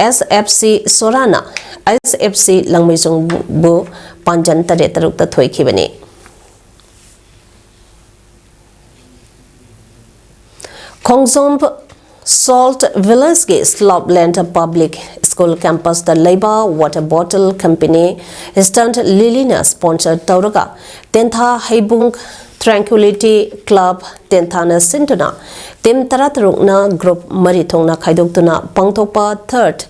ꯑꯦꯁ F C ꯁꯣꯔꯥꯅ H F C ꯂꯥꯡꯃꯩꯗꯣꯡꯕꯨ ꯄꯥꯟꯖꯟ ꯇꯔꯦꯠ ꯇꯔꯨꯛꯇ ꯊꯣꯏꯈꯤꯕꯅꯤ꯫ ꯈꯣꯡꯖꯣꯝ ꯁꯣꯜꯠ ꯚꯤꯂꯦꯖꯀꯤ ꯁ꯭ꯂꯣꯞꯂꯦꯟ ꯄꯕ꯭ꯂꯤꯛ ꯁ꯭ꯀꯨꯜ ꯀꯦꯝꯄꯁꯇ ꯂꯩꯕ ꯋꯥꯇꯔ ꯕꯣꯇꯜ ꯀꯝꯄꯦꯅꯤ ꯏꯁꯇꯟ ꯂꯤꯂꯤꯅ ꯁ꯭ꯄꯣꯟꯁꯔ ꯇꯧꯔꯒ ꯇꯦꯟꯊꯥ ꯍꯩꯕꯨꯡ ꯇ꯭ꯔꯦꯡꯀ꯭ꯋꯤꯂꯤꯇꯤ ꯀ꯭ꯂꯕ ꯇꯦꯟꯊꯥꯅ ꯁꯤꯟꯗꯨꯅ ꯇꯤꯝ ꯇꯔꯥꯇꯔꯨꯛꯅ ꯒ꯭ꯔꯨꯞ ꯃꯔꯤ ꯊꯣꯛꯅ ꯈꯥꯏꯗꯣꯛꯇꯨꯅ ꯄꯥꯡꯊꯣꯛꯄ ꯊꯔꯠ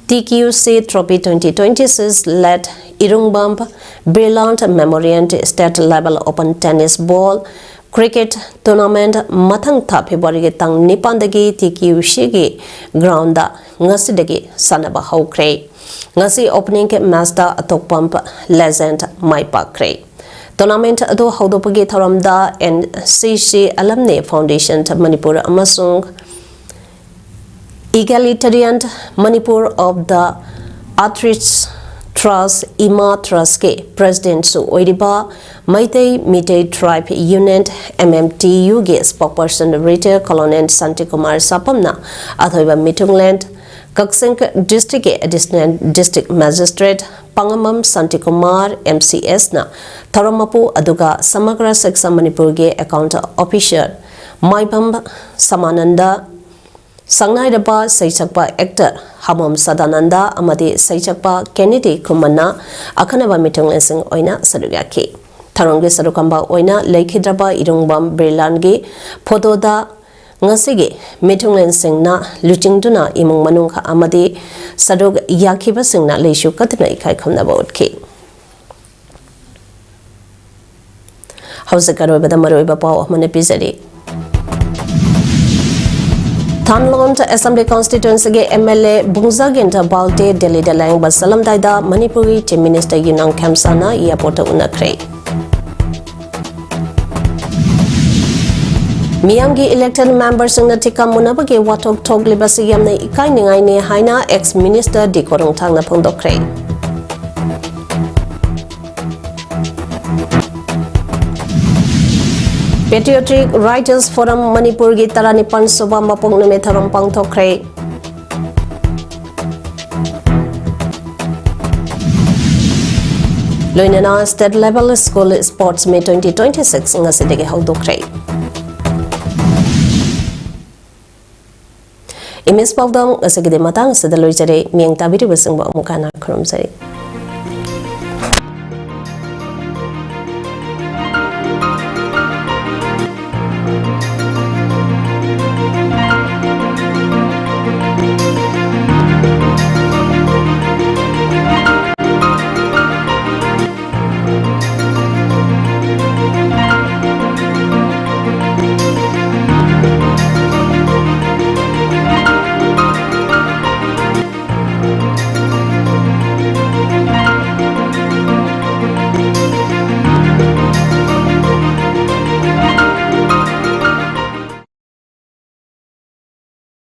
T Q C trophy twenty twenty six late Irungbam Brilliant memorial state level open tennis ball cricket tournament ꯃꯊꯪ ꯊꯥ ꯐꯦꯕ꯭ꯔꯨꯋꯥꯔꯤꯒꯤ ꯇꯥꯡ ꯅꯤꯄꯥꯟꯗꯒꯤ ꯇꯤ ꯀ꯭ꯌꯨ ꯁꯤꯒꯤ ꯒ꯭ꯔꯥꯎꯟꯗ ꯉꯁꯤꯗꯒꯤ ꯁꯥꯟꯅꯕ ꯍꯧꯈ꯭ꯔꯦ꯫ ꯉꯁꯤ ꯑꯣꯄꯅꯤꯡ ꯃꯦꯆꯇ ꯑꯇꯣꯛꯄꯝ ꯂꯦꯖꯦꯟꯗ ꯃꯥꯏ ꯄꯥꯛꯈ꯭ꯔꯦ꯫ ꯇꯣꯔꯅꯥꯃꯦꯟꯠ ꯑꯗꯨ ꯍꯧꯗꯣꯛꯄꯒꯤ ꯊꯧꯔꯝꯗ ꯑꯦꯟ ꯁꯤ ꯁꯤ ꯑꯦꯂꯝꯅꯤ ꯐꯥꯎꯟꯗꯦꯁꯟ ꯃꯅꯤꯄꯨꯔ ꯑꯃꯁꯨꯡ Egalitarian Manipur of the Arthritis Trust, ꯏꯃꯥ ꯇ꯭ꯔꯁꯀꯤ ꯄ꯭ꯔꯦꯁꯤꯗꯦꯟꯠꯁꯨ ꯑꯣꯏꯔꯤꯕ Meitei Meetei tribe union, M M T ꯌꯨꯒꯤ ꯁ꯭ꯄꯣꯛꯄꯔꯁꯟ ꯔꯤꯇꯥꯌꯔ ꯀꯣꯂꯣꯅꯦꯜ ꯁꯥꯟꯇꯤꯀꯨꯃꯥꯔ ꯁꯥꯄꯝꯅ ꯑꯊꯣꯏꯕ ꯃꯤꯊꯨꯡꯂꯦꯟ ꯀꯛꯆꯤꯡ ꯗꯤꯁꯇ꯭ꯔꯤꯛꯀꯤ additional district magistrate Pangambam Shantikumar, M C ꯑꯦꯁꯅ ꯊꯧꯔꯝ ꯃꯄꯨ, ꯑꯗꯨꯒ ꯁꯃꯒ꯭ꯔ ꯁꯤꯛꯁꯥ ꯃꯅꯤꯄꯨꯔꯒꯤ ꯑꯦꯀꯥꯎꯟꯠ ꯑꯣꯐꯤꯁꯔ ꯃꯥꯏꯕꯝ ꯁꯃꯥꯅꯟꯗ, ꯁꯛꯅꯥꯏꯔꯕ ꯁꯩꯁꯛꯄ ꯑꯦꯛꯇꯔ ꯍꯥꯃꯣꯝ ꯁꯗꯥꯅꯟꯗ ꯑꯃꯗꯤ ꯁꯩꯁꯛꯄ ꯀꯦꯅꯦꯗꯤ ꯈꯨꯃꯟꯅ ꯑꯈꯟꯅꯕ ꯃꯤꯊꯨꯡꯂꯦꯟꯁꯤꯡ ꯑꯣꯏꯅ ꯁꯔꯨꯛ ꯌꯥꯈꯤ꯫ ꯊꯧꯔꯝꯒꯤ ꯁꯔꯨꯛ ꯈꯝꯕ ꯑꯣꯏꯅ ꯂꯩꯈꯤꯗ꯭ꯔꯕ ꯏꯔꯨꯡꯕꯝ ꯕ꯭ꯔꯤꯂꯥꯟꯒꯤ ꯐꯣꯇꯣꯗ ꯉꯁꯤꯒꯤ ꯃꯤꯊꯨꯡꯂꯦꯟꯁꯤꯡꯅ ꯂꯨꯆꯤꯡꯗꯨꯅ ꯏꯃꯨꯡ ꯃꯅꯨꯡ ꯑꯃꯗꯤ ꯁꯔꯨꯛ ꯌꯥꯈꯤꯕꯁꯤꯡꯅ ꯂꯩꯁꯨ ꯀꯠꯇꯨꯅ ꯏꯀꯥꯏ ꯈꯨꯝꯅꯕ ꯎꯠꯈꯤ꯫ ꯍꯧꯖꯤꯛ ꯑꯔꯣꯏꯕꯗ ꯃꯔꯨꯑꯣꯏꯕ ꯄꯥꯎ ꯑꯃꯅ ꯄꯤꯖꯔꯤ꯫ ꯊꯥꯟꯂꯣꯟ ꯑꯦꯁꯦꯝꯕ꯭ꯂꯤ ꯀꯣꯟꯁꯇꯤꯇ꯭ꯋꯦꯟꯁꯤꯒꯤ ꯑꯦꯝ ꯑꯦꯜ ꯑꯦ ꯕꯨꯡꯖꯥꯒꯤꯟ ꯕꯥꯜꯇꯦ ꯗꯦꯜꯂꯤꯗ ꯂꯥꯌꯦꯡꯕ ꯆꯠꯂꯝꯗꯥꯏꯗ ꯃꯅꯤꯄꯨꯔꯒꯤ ꯆꯤꯐ ꯃꯤꯅꯤꯁꯇꯔ ꯌꯨꯅꯥꯝ ꯈꯦꯝꯁꯥꯅ ꯑꯦꯌꯥꯔꯄꯣꯔꯠꯇ ꯎꯅꯈ꯭ꯔꯦ꯫ ꯃꯤꯌꯥꯝꯒꯤ ꯏꯂꯦꯛꯇꯦꯗ ꯃꯦꯝꯕꯔꯁꯤꯡꯅ ꯊꯤꯀꯥ ꯃꯨꯟꯅꯕꯒꯤ ꯋꯥꯊꯣꯛ ꯊꯣꯛꯂꯤꯕꯁꯤ ꯌꯥꯝꯅ ꯏꯀꯥꯏꯅꯤꯡꯉꯥꯏꯅꯤ ꯍꯥꯏꯅ ꯑꯦꯛꯁ ꯃꯤꯅꯤꯁꯇꯔ ꯗꯤ ꯀꯣꯔꯣꯡꯊꯥꯡꯅ ꯐꯣꯡꯗꯣꯛꯈ꯭ꯔꯦ꯫ Patriotic Writers Forum ꯃꯅꯤꯄꯨꯔꯒꯤ ꯇꯔꯥꯅꯤꯄꯥꯟ ꯁꯨꯕ ꯃꯄꯣꯛ ꯅꯨꯃꯤꯠ ꯊꯧꯔꯝ ꯄꯥꯡꯊꯣꯛꯈ꯭ꯔꯦ꯫ ꯂꯣꯏꯅꯅ State Level School Sports Meet twenty twenty-six ꯉꯁꯤꯗꯒꯤ ꯍꯧꯗꯣꯛꯈ꯭ꯔꯦ꯫ ꯏꯃꯦꯖ ꯄꯥꯎꯗꯝ ꯉꯁꯤꯒꯤꯗꯤ ꯃꯇꯥꯡ ꯑꯁꯤꯗ ꯂꯣꯏꯖꯔꯦ꯫ ꯃꯤꯠꯌꯦꯡ ꯇꯥꯕꯤꯔꯤꯕꯁꯤꯡꯕꯨ ꯑꯃꯨꯛ ꯍꯟꯅ ꯈꯨꯔꯨꯝꯖꯔꯤ꯫